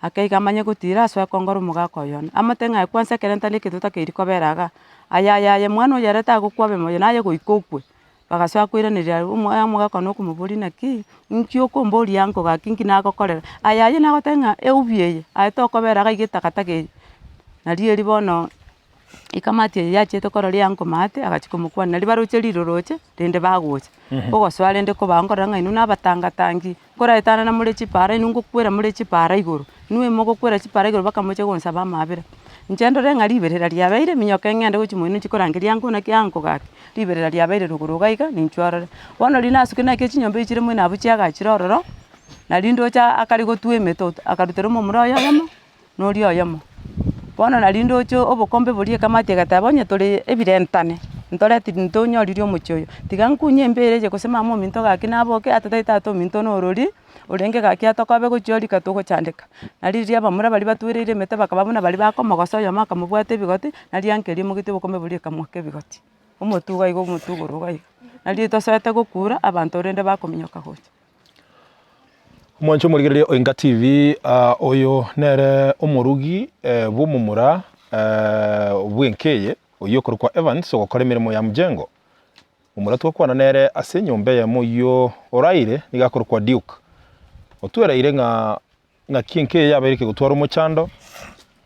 Ake iga amanye gotira asoe kongora omogaka oyo one, amotebi ng'a aye kwansa ekero ntari egento otakeiri kobera igaa, aye aye aye mwana oyo ere tagokwaba moyo naye goika okwe. Bagasoa koiraneria omogaka one okomoboria naki, inki okomboria ango gaki inki nagokorera? Aye aye nagotebia ng'a eubi eye, aye tokobera iga iga etakataka eye. Nario erio bono ekamati eye yachiete korora eango maate agachia komokwania nario baroche riroroche rende bagocha. Ogosoa rende kobaa nkorora ng'a inwe na abatangatangi, nkoraetanana more chipara inwe ngokwera more chipara igoro, inwe mogokwera chipara igoro mpaka moche gonsaba amaabera. Inche ndore ng'a riberera riabeire minyoke ng'ende gochia moino nchie korangeria ango naki ango gaki, riberera riabeire rogoro iga iga ninchwe orore. Bono riria nasukire naki chinyomba echi chire moino abwo chiagachire ororo, nari ndoche akare gotwa emete akarutera omomura oye oyomo, na oria oyomo. Bono nari ndoche obokombe boria ekamati egateba onye tore ebirentane, ntoreti ntonyoririe omochie oyo, tiga nkunye embera eye gose mama ominto gaki naboke atotebie tata ominto norori, orenge gaki atokobe gochia rika togochandeka. Nari riria abamura baria batwereire emete bakaba buna baria bakomogosa oyomo akamobwata ebigoti, nari ankeria omogiti obokombe boria ekamoaka ebigoti, omotwe iga iga omotwe igoro iga iga. Nari tosoete gokura abanto rende bakominyoka gocha. Omwanche omorigereria o Inka TV, oyo nere omorugi bw'omomura bw'enka eye, oyio okorokwa Evans ogokora emeremo ya mjengo. Omomura twakwana nere ase enyomba eyemo oyio oraire nigo akorokwa Duke. Otweraire ng'a Ng'aki enka eye yabeire kegotwara omochando?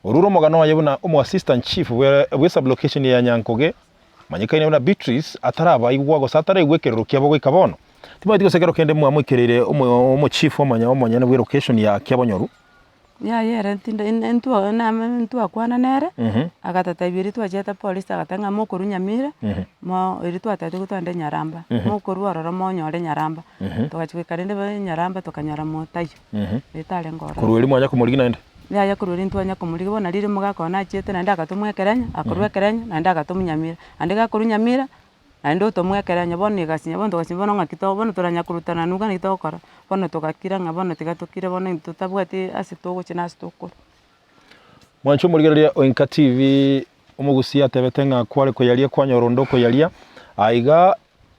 Orure omogano oye buna omo assistant chief bwe bwe sublocation ya Nyankoge, omanyekaine buna Beatrice atarabaigwa gose ataraigwa ekerero kiabo goika bono. Timanyeti gose ekero kende mwamoikereire omo omochifu omonye omonyene bwe location ya Kiabonyoru. Yaya ere tinde in intwo name ntwakwana nere, agatotebia riria twachiete polisi agateba ng'a mokorwa Nyamira, mo riria twatebetiwe togende Nyaramba, mokorwa ororo monyore Nyaramba. Togachia goika rende ba Nyaramba tokanyora motaiyo, ere tarenge ororo. Korwa erio mwanya komorigia naende? Yaya korwa erio ntwanya komorigia bono riria omogaka one achiete naende agatomwa ekerenyo, akorwa ekerenyo naende agatomwa Nyamira, naende gakorwa Nyamira, naende otomwa ekerenyo bono egasinya bono togasinya bono ng'aki to bono toranya korutana nuga naki togokora, bono togakira ng'a bono tiga tokire bono intwe totabwati ase togochia na ase tokorwa. Mwanche omorigereria o Inka TV, omogusii atebete ng'a kware koyaria kwanyora onde okoyaria, aiga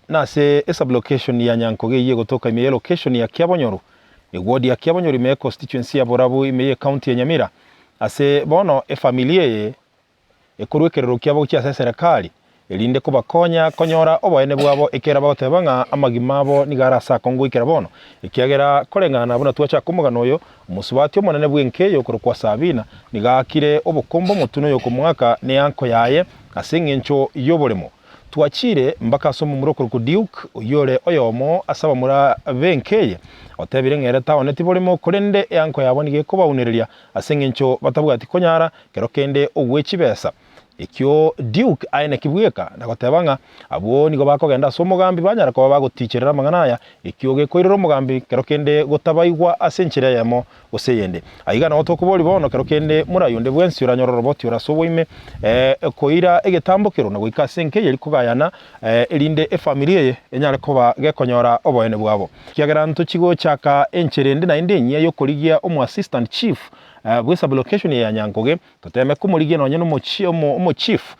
nase esublocation ya Nyankoge eyio egotoka ime y'elocation ya Kiabonyoru, eward ya Kiabonyoru ime y'econstituency ya Borabu ime y'ecounty ya Nyamira. Ase bono efamiri eye ekorwa ekerero kiabo gochia ase eserekari, erinde kobakonya konyora oboene bwabo ekiagera bagoteba ng'a amagima abo nigo are ase akong'u goikera bono. Ekiagera koreng'ana buna twachaka omogano oyo, omosubati omonene bw'enka eye okorokwa Sabina nigo aakire obokombe omotune oyokomoaka neanko yaye ase engencho y'oboremo. Twachire mpaka ase omomura okorokwa Duke, oyio ore oyomo ase abamura b'enka eye, otebire ng'a ere taoneti boremo, korende eanko yabo nigo ekobaunereria ase engencho batabwati konyara kero kende ogwe chibesa. Ekio Duke aeneki bweka na goteba ng'a abwo nigo bakogenda ase omogambi banyara koba bagoticherera amang'ana aya, ekio gekoirera omogambi kero kende gotabaigwa ase enchera eyemo gose eyende. Aiga nao tokoboria bono kero kende morai onde bwensi oranyore oroboti ore ase oboime, koira egetambokero na goika ase enka eye rikogayana, erinde efamiri eye enyare koba gekonyora oboene bwabo. Ekiagera ntochi gochaka enchera ende naende enyia y'okorigia omo assistant chief bwe sublocation eye ya Nyankoge, toteme komorigia nonye nomochi omo omochief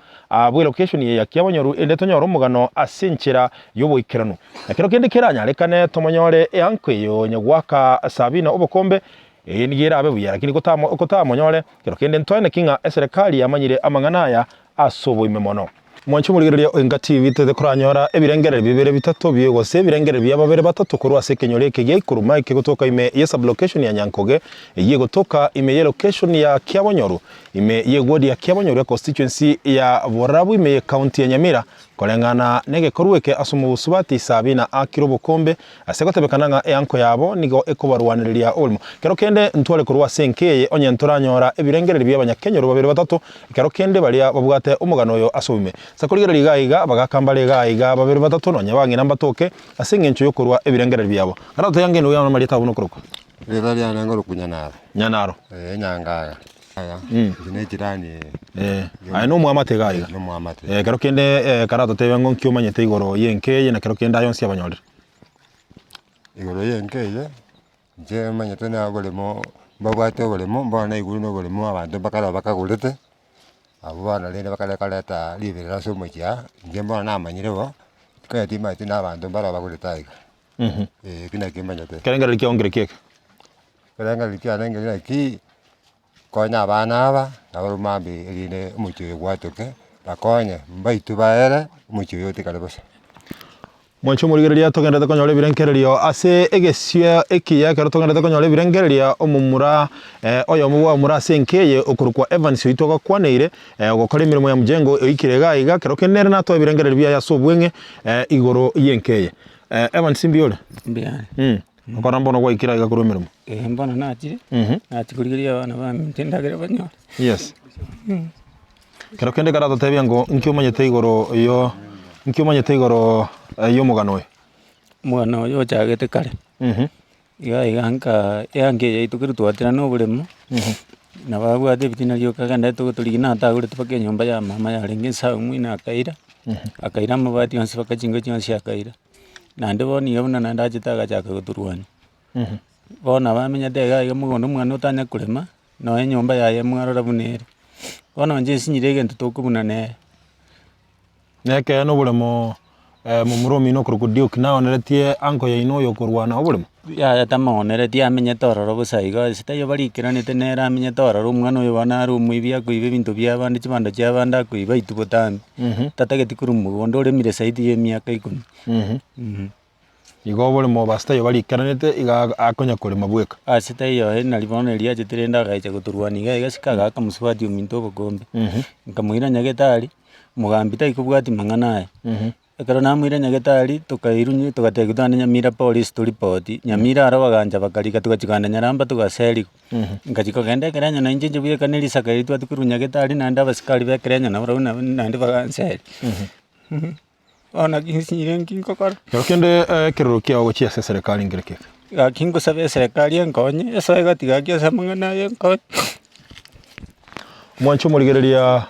bwe location eye ya Kiabonyoru erinde tonyore omogano ase enchera y'oboikeranu. Ekero kende keranyarekane tomonyore eanko eye onye goaka Sabina obokombe, eye nigo erabe buya, lakini gotamo gotamonyore, kero kende ntoeneki ng'a eserekari yamanyire amang'ana aya ase oboime mono. Mwanche omorigereria o Enka TV tete koranyora ebirengererio bibere bitato bie gose ebirengererio bia babere batato korwa ase ekenyoro eke gia Ikuruma eke gotoka ime ye sublocation ya Nyankoge eyio egotoka ime ye location ya Kiabonyoru ime ye ward ya Kiabonyoru ya constituency ya Borabu ime ye county ya Nyamira Koreng'ana negekorwa eke ase omobusubati Sabina aakire obokombe, ase gotebekana ng'a eanko yabo nigo ekobarwanereria oborimo. Kero kende ntware korwa ase enka eye onye ntoranyora ebirengererio bi'abanyakenyoro babere batato, ekero kende baria babwate omogano oyo ase oboime. Ase korigereria iga aiga, abagaaka mbare iga aiga babere batato nonya abang'ina mbatoke ase engencho y'okorua ebirengererio biabo. Ng'ana totebe ang'e noyo amarieta abo nokorokwa. Erieta riane nkorokwa Nyanaro. Nyanaro. Ee, Nyangaga. Aya, inche ne echirani eye. Eh, aye nomwamate iga iga. Nomwamate. Eh, kero kende eh, karatotebe ng'o nki omanyete igoro y'enka eye na kero kende aye onsi abanyorire. Igoro y'enka eye, inche omanyete na oboremo, mbabwate oboremo, mbono naigure na oboremo abanto mbakare bakagorete, abwo bono rende bakare koreta riberera ase omochie aa, inche mbono namanyire bo, tikonyora timanyeti na abanto mbaro bagorete aiga. Eh, eki nakio manyete. Ekerengererio kiao nkere ki eke? Ekerengererio kiane nkeri naki, konya abana aba, nabo mambia erinde omochie oyo gwatoke, bakonye mbaitwe baere, omochie oyo otigare bosa. Mwanche omorigereria togenderete konyora ebirengererio ase egesio ekiya ekero togenderete konyora ebirengererio omomura oyomo bw'abamura ase enka eye okorokwa Evans oyio twagakwaneire ogokora emeremo ya mjengo oikire iga iga kero kende nere natoe ebirengererio biaye ase obweng'e igoro y'enka eye. Evans mbuya ore? Mbuya are. Okora mbono gwaikire aiga korwa emeremo? Ee mbono nachire, nachia korigereria abana baminto endagera banyore. Yes. Kero kende karatotebia ngo nki omanyete igoro yo nki omanyete igoro y'omogano oyo? Omogano oyo ochagete kare, iga iga nka eanka eye yaito keri twaterana oboremo, nabo abwate ebitina rioka agenderete gotorigia natagorete mpaka enyomba ya mama yarenge ensabu moino akaira, akaira amabati onsi mpaka chinko chionsi akaira. Naende bono iga buna naende achete agachaka gotorwania. Bono nabo amenyete iga iga mogondo omwana otanya korema, nonya enyomba yaye mwarora buna ere. Bono inche nsinyire egento tokobuna nere. Na ekeene oboremo momura omino okorokwa Duke naoneretie uncle yaino oyo okorwana oboremo? Yaya tamoneretie amenyete ororo bosa igo, ase taiyo barikeranete nere amenyete ororo omwana oyo bono are omoibi akoiba ebinto bia abande chibando chia abande akoiba aitwe botambe. Tatageti korwa mogondo oremire zaidi ya emiaka ikomi. Igo oboremo basi taiyo barikeranete iga akonya korema bweka. Ase taiyo aye nari bono erio achete rende agacha gotorwania iga iga isiko agaaka mosubati ominto obokombe. Nkamoira nyagetari, omogambi taikobwatia mang'ana aya. Ekero namoira nyagetari, tokairwa nya togatebigwa togende Nyamira police toripoti, Nyamira aro bagancha bakarika togachia kogenda Nyaramba togaseriwa. Ngachia kogenda ekerenyo na inche inche bweka na erisaka riria twachia korwa nyagetari naende abasikari ba ekerenyo nabarabwo nabo naende baganseria. Bono naki nsinyire nki ngokora. Kero kende ekerero kiao gochia ase eserekari nkere keke. Gaki ngosaba eserekari enkonye, esoe gati gaki ase amang'ana aya enkonye. Mwanche omorigereria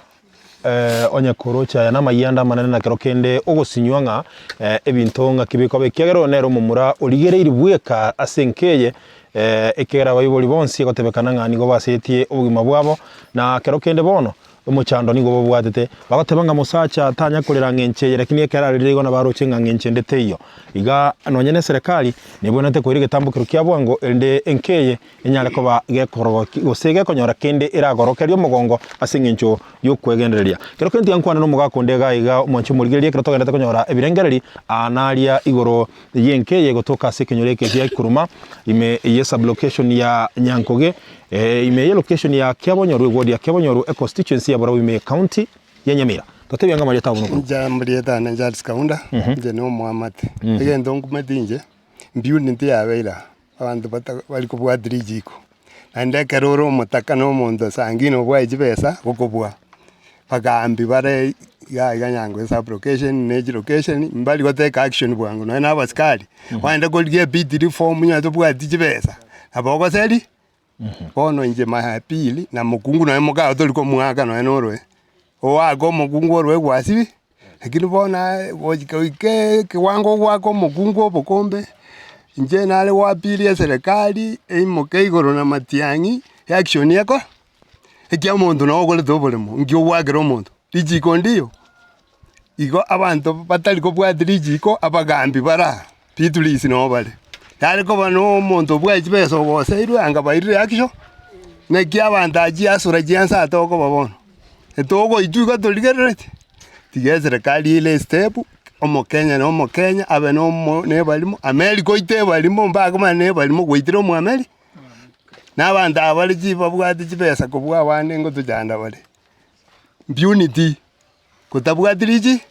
onye koroche aya namayianda amanene na kero kende ogosinywa ng'a ebinto ng'aki bikoba ekiagera oyo nere omomura origereiri bweka ase enka eye ekiagera abaibori bonsi egotebekana ng'a nigo basetie obogima bwabo na kero kende bono Omochando nigo bobwatete, bagoteba ng'a mosacha tanya korera ng'encho eye, lakini ekero ararire igo nabaroche ng'a ng'encho ende teiyo. Iga nonye neserekari nebwenerete koira egetambokero kia bwango erinde enka eye enyare koba gekorogoki gose gekonyora kende eragorokerie omogongo ase eng'encho y'okwegendereria. Kero kende tiga nkwane nomogaka onde iga iga omwanchi omorigereria ekero togenderete konyora ebirengereri aa naria igoro y'enka eye egotoka ase ekenyoro eke gia Ikuruma ime ye sublocation ya Nyankoge Ime ye location ya Kiabonyoru eward ya Kiabonyoru econstituency ya Borabu ime ye county ya Nyamira. Totebie ang'e amarieta abo buna okorokwa. Inche amarieta ane Charles Kaunda, inche na omoamate. Egento nkumeti inche, mbiuniti yabeire aa, abanto bata bari kobwati richiko. Naende ekero ore omotaka na omonto sangine obwae chibesa, gokobua, bagambi bare iga iga nyango sub location na echi location, mbari gotake action bwango nonye na abasikari, ogende korigia ebiti reform onye tobwati chibesa, nabo ogoseri. Bono inche mara ya pili, na mokungu nonya moka tori komoaka nonya na oroe, oake omokungu oroe gwasibi, lakini bono aye gochika goika ekewango ogoaka omokungu obokombe, inche nare goapiria eserekari eimoke igoro na matiang'i, eaction eko, ekia omonto noo ogorete oboremo, nki ogoakera omonto, richiko ndiyo. Igo abanto batari kobwatia richiko, abagambi bare aa, Beatrice noo bare. Yare koba na omonto obwae chibesa ogoseirwe anga bairire action, naki abanto aa chiasura chiansa aa tokoba bono. Etogoitwa igo torigerereti, tiga eserekari eire estep, omokenya na omokenya abe na omo na ebarimo, America oite ebarimo mbakomanya na ebarimo gwaitire omoameri, na abanto aba bare chi babwate chibesa kobua abande ngotochanda bare. Impunity. Kotabwati richi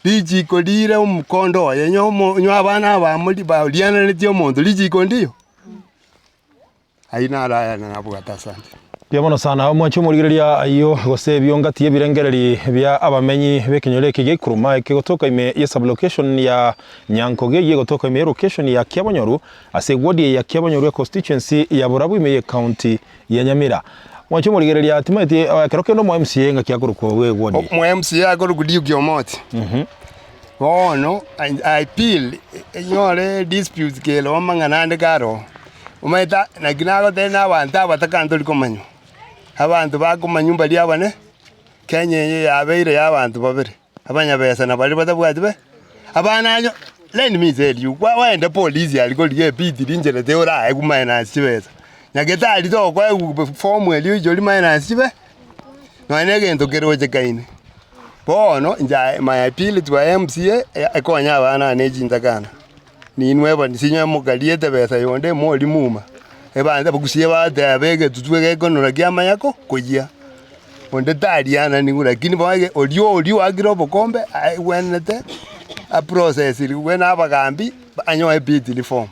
richiko rire omokondo oye, onye omo onye abana abamori bariananetie omonto richiko ndiyo? Ayio naro aya nabwate asante. Mbuya mono sana omwanche omorigereria ayio gose ebio ngati y'ebirengereri bia abamenyi b'ekenyoro eke gia Ikuruma eke gotoka ime ye sublocation ya Nyankoge eyio egotoka ime ye location ya Kiabonyoru ase eward eye ya Kiabonyoru econstituency ya Borabu ime ye county ya Nyamira. Mwanche omorigereria timaeti ekero kende omo MCA ngaki akorokwa bwe eward eye. Omo MCA akorokwa Duke Omoti. Bono I appeal enyore dispute kere amang'ana ande kare oo. Omanyete naki nagotebia na abanto abataka ntori komanywa. Abanto bakomanywa mbaria abane, Kenya eye yabeire ya abanto babere, abanyabesa na baria batabwati be, abana anyo let me tell you, kwa waenda polisi aria korigia ebitiri inchera te oraegwe minus chibesa. Nyagetari tokoegwa form eria oichori minus chibe, nonya na egento kerochekaine. Bono inche I my appeal to our MCA, ekonye abana aba ne chintakana, ninwe ebani sinye mokariete ebesa yonde mori muma, ebanto abagusie bateba egetutu egekonora kiamanya ko koyia, onde tariananiwu lakini bono ege oria oria oakire obokombe aigwenete aprocessiriwe na abagambi anyoe ebitiri form.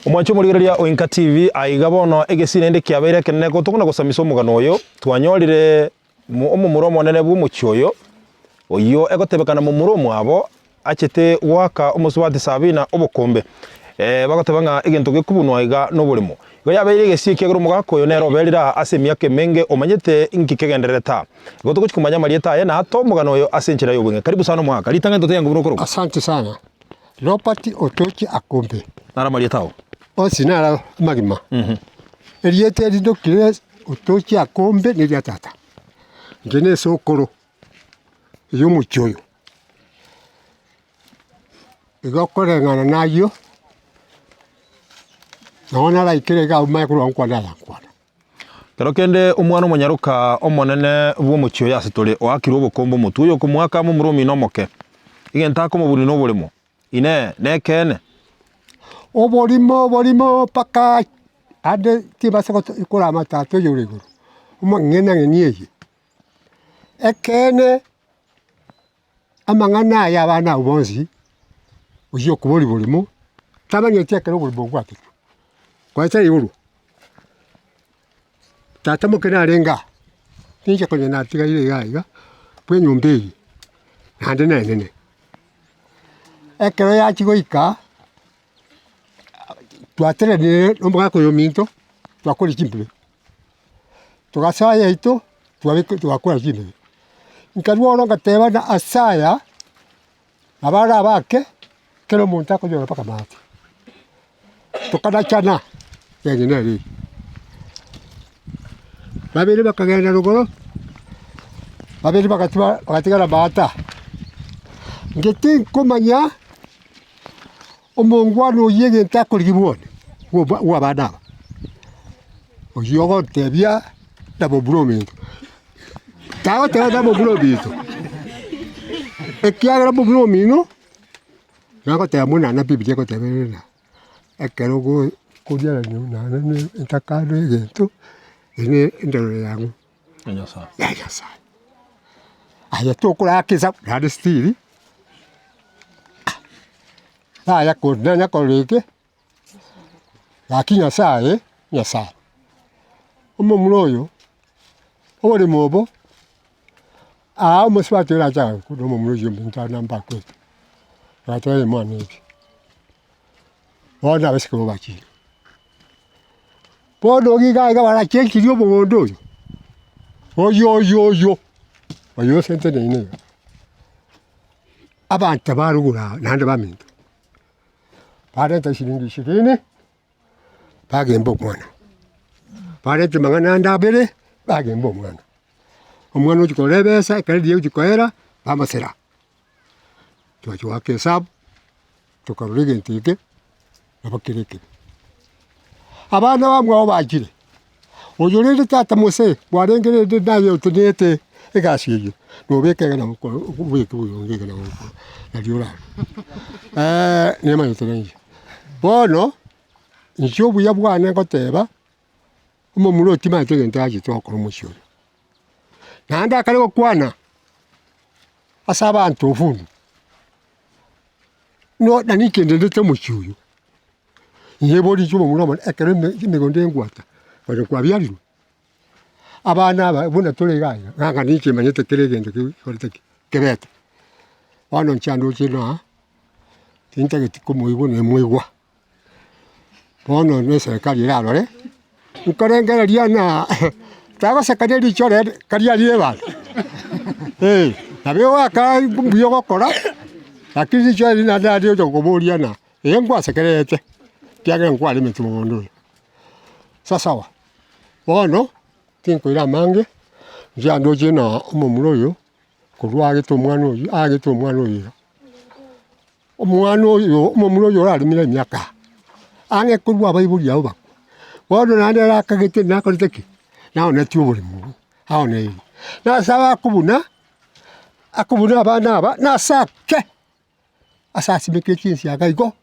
Omwanche omorigereria o Inka TV, aiga bono egesii naende kiabeire ekenene gotokona gosamisa omogano oyo, twanyorire omomura omonene bw'omochie oyo, oyio egotebekana momura omwabo achete goaka omosubati Sabina obokombe. Bagoteba ng'a egento gekobunwa iga noboremo. Igo yabeire egesii ekiagera omogaka oyo nere oberire aa ase emiaka emenge omanyete inki kegendererete aa. Igo togochia komanya amarieta aye na atoe omogano oyo ase enchera y'obweng'e. Karibu sana omogaka, ritang'ani totebe ng'a buna okorokwa. Asante sana. Robert Otochi Akombe. Naro amarieta ao. Onsi naro amagima. Erieta eri ndokire Otochi Akombe neria tata. Inche ne esokoro ya omochie oyo. Igo okoreng'ana na ayio, nonye naraikire iga abwo manye korwa nkwane aya nkwana. Kero kende omwana omonyaroka omonene bw'omochie oyo ase tore oakirwe obokombe omotwe, oyokomoaka momura omino omoke, egento akomobuna noboremo. Inee! Nekeene? Oborimo oborimo mpaka ande tibasa korama tata oyore igoro, omong'ina ng'eni eye. Ekeene. Amang'ana aya abana abwo bonsi, oyio okoboria borimo, tamanyeti ekero oborimo bwatetwe, konya taiborwa. Tata moke narenge aa, ninche konya natigaire iga iga, bwa enyomba eye, naende na enene. Ekero yachia goika, twaterenire na omogaka oyo ominto, twakora chimbebe, togasoa yaito, twabeka twakora chimbebe. Nkarwa ororo ngateba ng'a ase aya, nabo arabake, kera omonto akonyora mpaka maate. Tokanachana, eng'ina nere eyio. Babere bakagenda rogoro, babere bagatiba bagatigara maata. Inche tinkomanya omongwana oyio egento akorigia bwone, bwa bwa abana aba, oyio ogotebia nabobura ominto, tagoteba nabobura ominto, ekiagera omobura omino. Nagoteba buna na bibilia egoteba ere ng'a, ekero go koriarania nonya na entakana egento, ere ne endorero yang'o Ya Nyasaye. ya Nyasaye. Aye tokoraka esabu naende still, yaya ko nanya korora eke, gaki Nyasaye, Nyasaye. Omomura oyo, oboremo obo, aa omosubati orache agakwa na omomura oyio ominto ande mbakwete, agateba aye mwana eke, bono abasike bo bachire. Bono iga iga barachenchirie omogondo oyo, oyo oyo oyo, oyo ase nteneine iga, abanto barugure aa naende baminto, barenta eshiringi ishirini. Bagemba omwana, bareta amang'ana ande abere, bagemba omwana. Omwana ochia korora ebesa, ekero riria egochia koera, bamosera. Twachia goaka esabu, tokarora egento eke, nabo kere ekebe. Abana bamwabo bachire, oyo rende tata mose, kwarenge rende naye otenenete egasi eyio, nobeke iga nabo obeke boyonge iga nabo nario orabe. Nimanyete nainche. Bono, inche obuya bwane ngoteba, omomura oyo timanyeti egento achete gokora omochie oyo. Naende akare gokwana, ase abanto obundu, no nani kendendete omochie oyo, inye boria inche omomura omonene ekero eme emegondo engwata, onye kwabiarirwe, abana aba buna tore iga iga, ng'a ninche manyete kera egento kekorete ki, kebete. Bono inche ndoche ng'a. Tintageti komoigwa nemoigwa, bono na eserekari erarore, nkorengereria ng'a tagoseka ne richo rende karia rire ebando eh, nabo ogoaka mbuya ogokora, lakini richo eri naende nario ocha koboria ng'a eh ngwasekerete, ekiagera nkwaremete mogondo oyo. Sasawa, bono, tinkoira amange, inche ndoche ng'a omomura oyo. Korwa aagete omwana oyio, aagete omwana oyo iga, omwana oyo omomura oyo oraremire emiaka aa, ang'e korwa abaibori abwo bakwa. Bono naende ere akagete nakorete ki? Naonetie oboremo obwo, aoneirie. Nase abakobuna, akobuna abana aba, nase ake. Ase asimekire chinsiaga igo,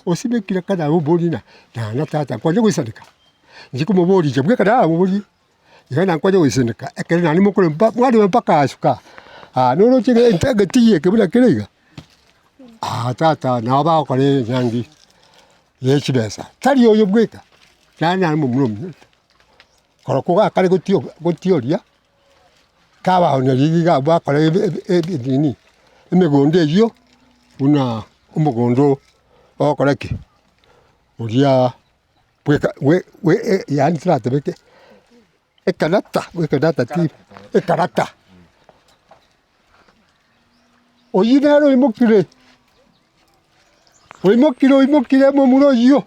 osimekire kare aye ng'a naana tata nkwanye goisaneka, inche komoboria inche bweka naramoborie, iga nakwanye goisaneka ekero naende mokorema mpa mwarema mpaka asuka aa noroche ng'a ente egetii eke buna kere iga, aa tata nabo bagokora enyangi ya chibesa, tari oyo bweka, naende nare momura ominto, korokwo gakare gotio gotioria. Kabaoneria iga bakora nini, emegondo eyio buna omogondo ogokora ki? Oria bweka bwe bwe yaani toratebe ki? Ekarata, ekarata ti ekarata. Oyio nere oimokire, oimokire oimokire momura oyio.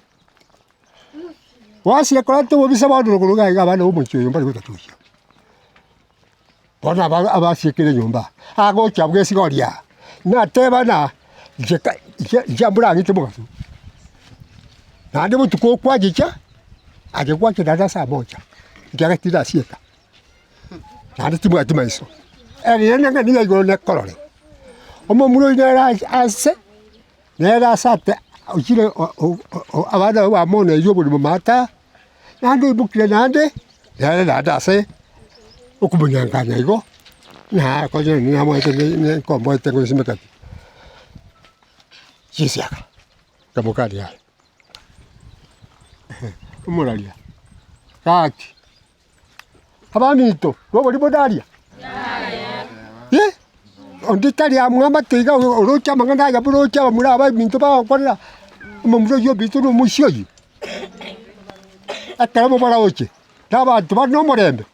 Gwachia koreta obobisa bono rogoro iga iga abana bomochie oyo mbari gocha gochia. Bono aba abasiekire nyomba, agocha abwo esigo oria, nateba ng'a inche ka inche inche mborang'ite mogaso. Naende botuko okwachicha, aye gwacha naende ase amocha, ekiagera tinasieka, naende tibwati maiso. Erio ng'a nigo igoro nekorore, omomura oyio nere ase ase. Nere ase ate ochire abana abwo bamoneire oborimo maata, naende oimokire naende, nere naende ase okomonyanganya igo. Ng'a konya namoete ne- ne nkomboete ngosimeka ki? Chisiaka, nkamokania yaya, omoraria, gaki, abaminto, nobori bonde aria? Eh, onde tari amwamate iga oroche amang'ana aya buna oroche abamura aba ebinto bagokorera, omomura oyio ominto na omoisia oyio, ekero mobaroche, na abanto bare na omorembe.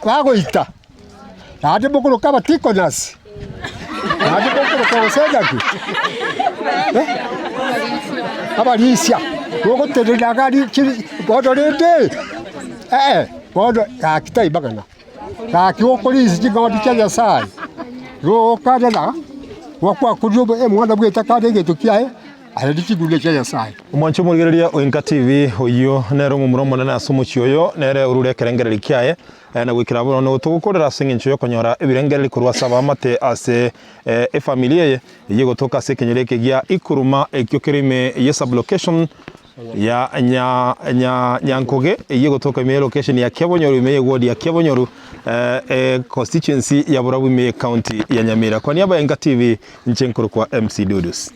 Bagoita, naende mokoroka abatikonasi, naende mokoroka gose ng'aki eh, abarisia, mogotenena iga aria chiri bono rende eh, bono gaki tai mang'ana, gaki gokorisia ching'ondi chia Nyasaye, gokarera, gwakwakorire obo omwana bwete kare egento kiaye. Aye richigure chia Nyasae. Omwanche omorigereria o Enka TV, oyio nere omomura omonene ase omochie oyo, nere orure ekerengererio kiaye, na goikera bono nigo togokorera ase engencho y'okonyora ebirengererio korwa ase abaamate ase efamiri eye, eyio egotoka ase ekenyoro eke gia Ikuruma ekio kere ime ye sublocation ya nya nya Nyankoge, eyio egotoka ime ye location ya Kiabonyoru ime ye ward ya Kiabonyoru constituency ya Borabu ime ye county ya Nyamira. Kwa niaba ya Enka TV, inche nkorokwa MC Dudus.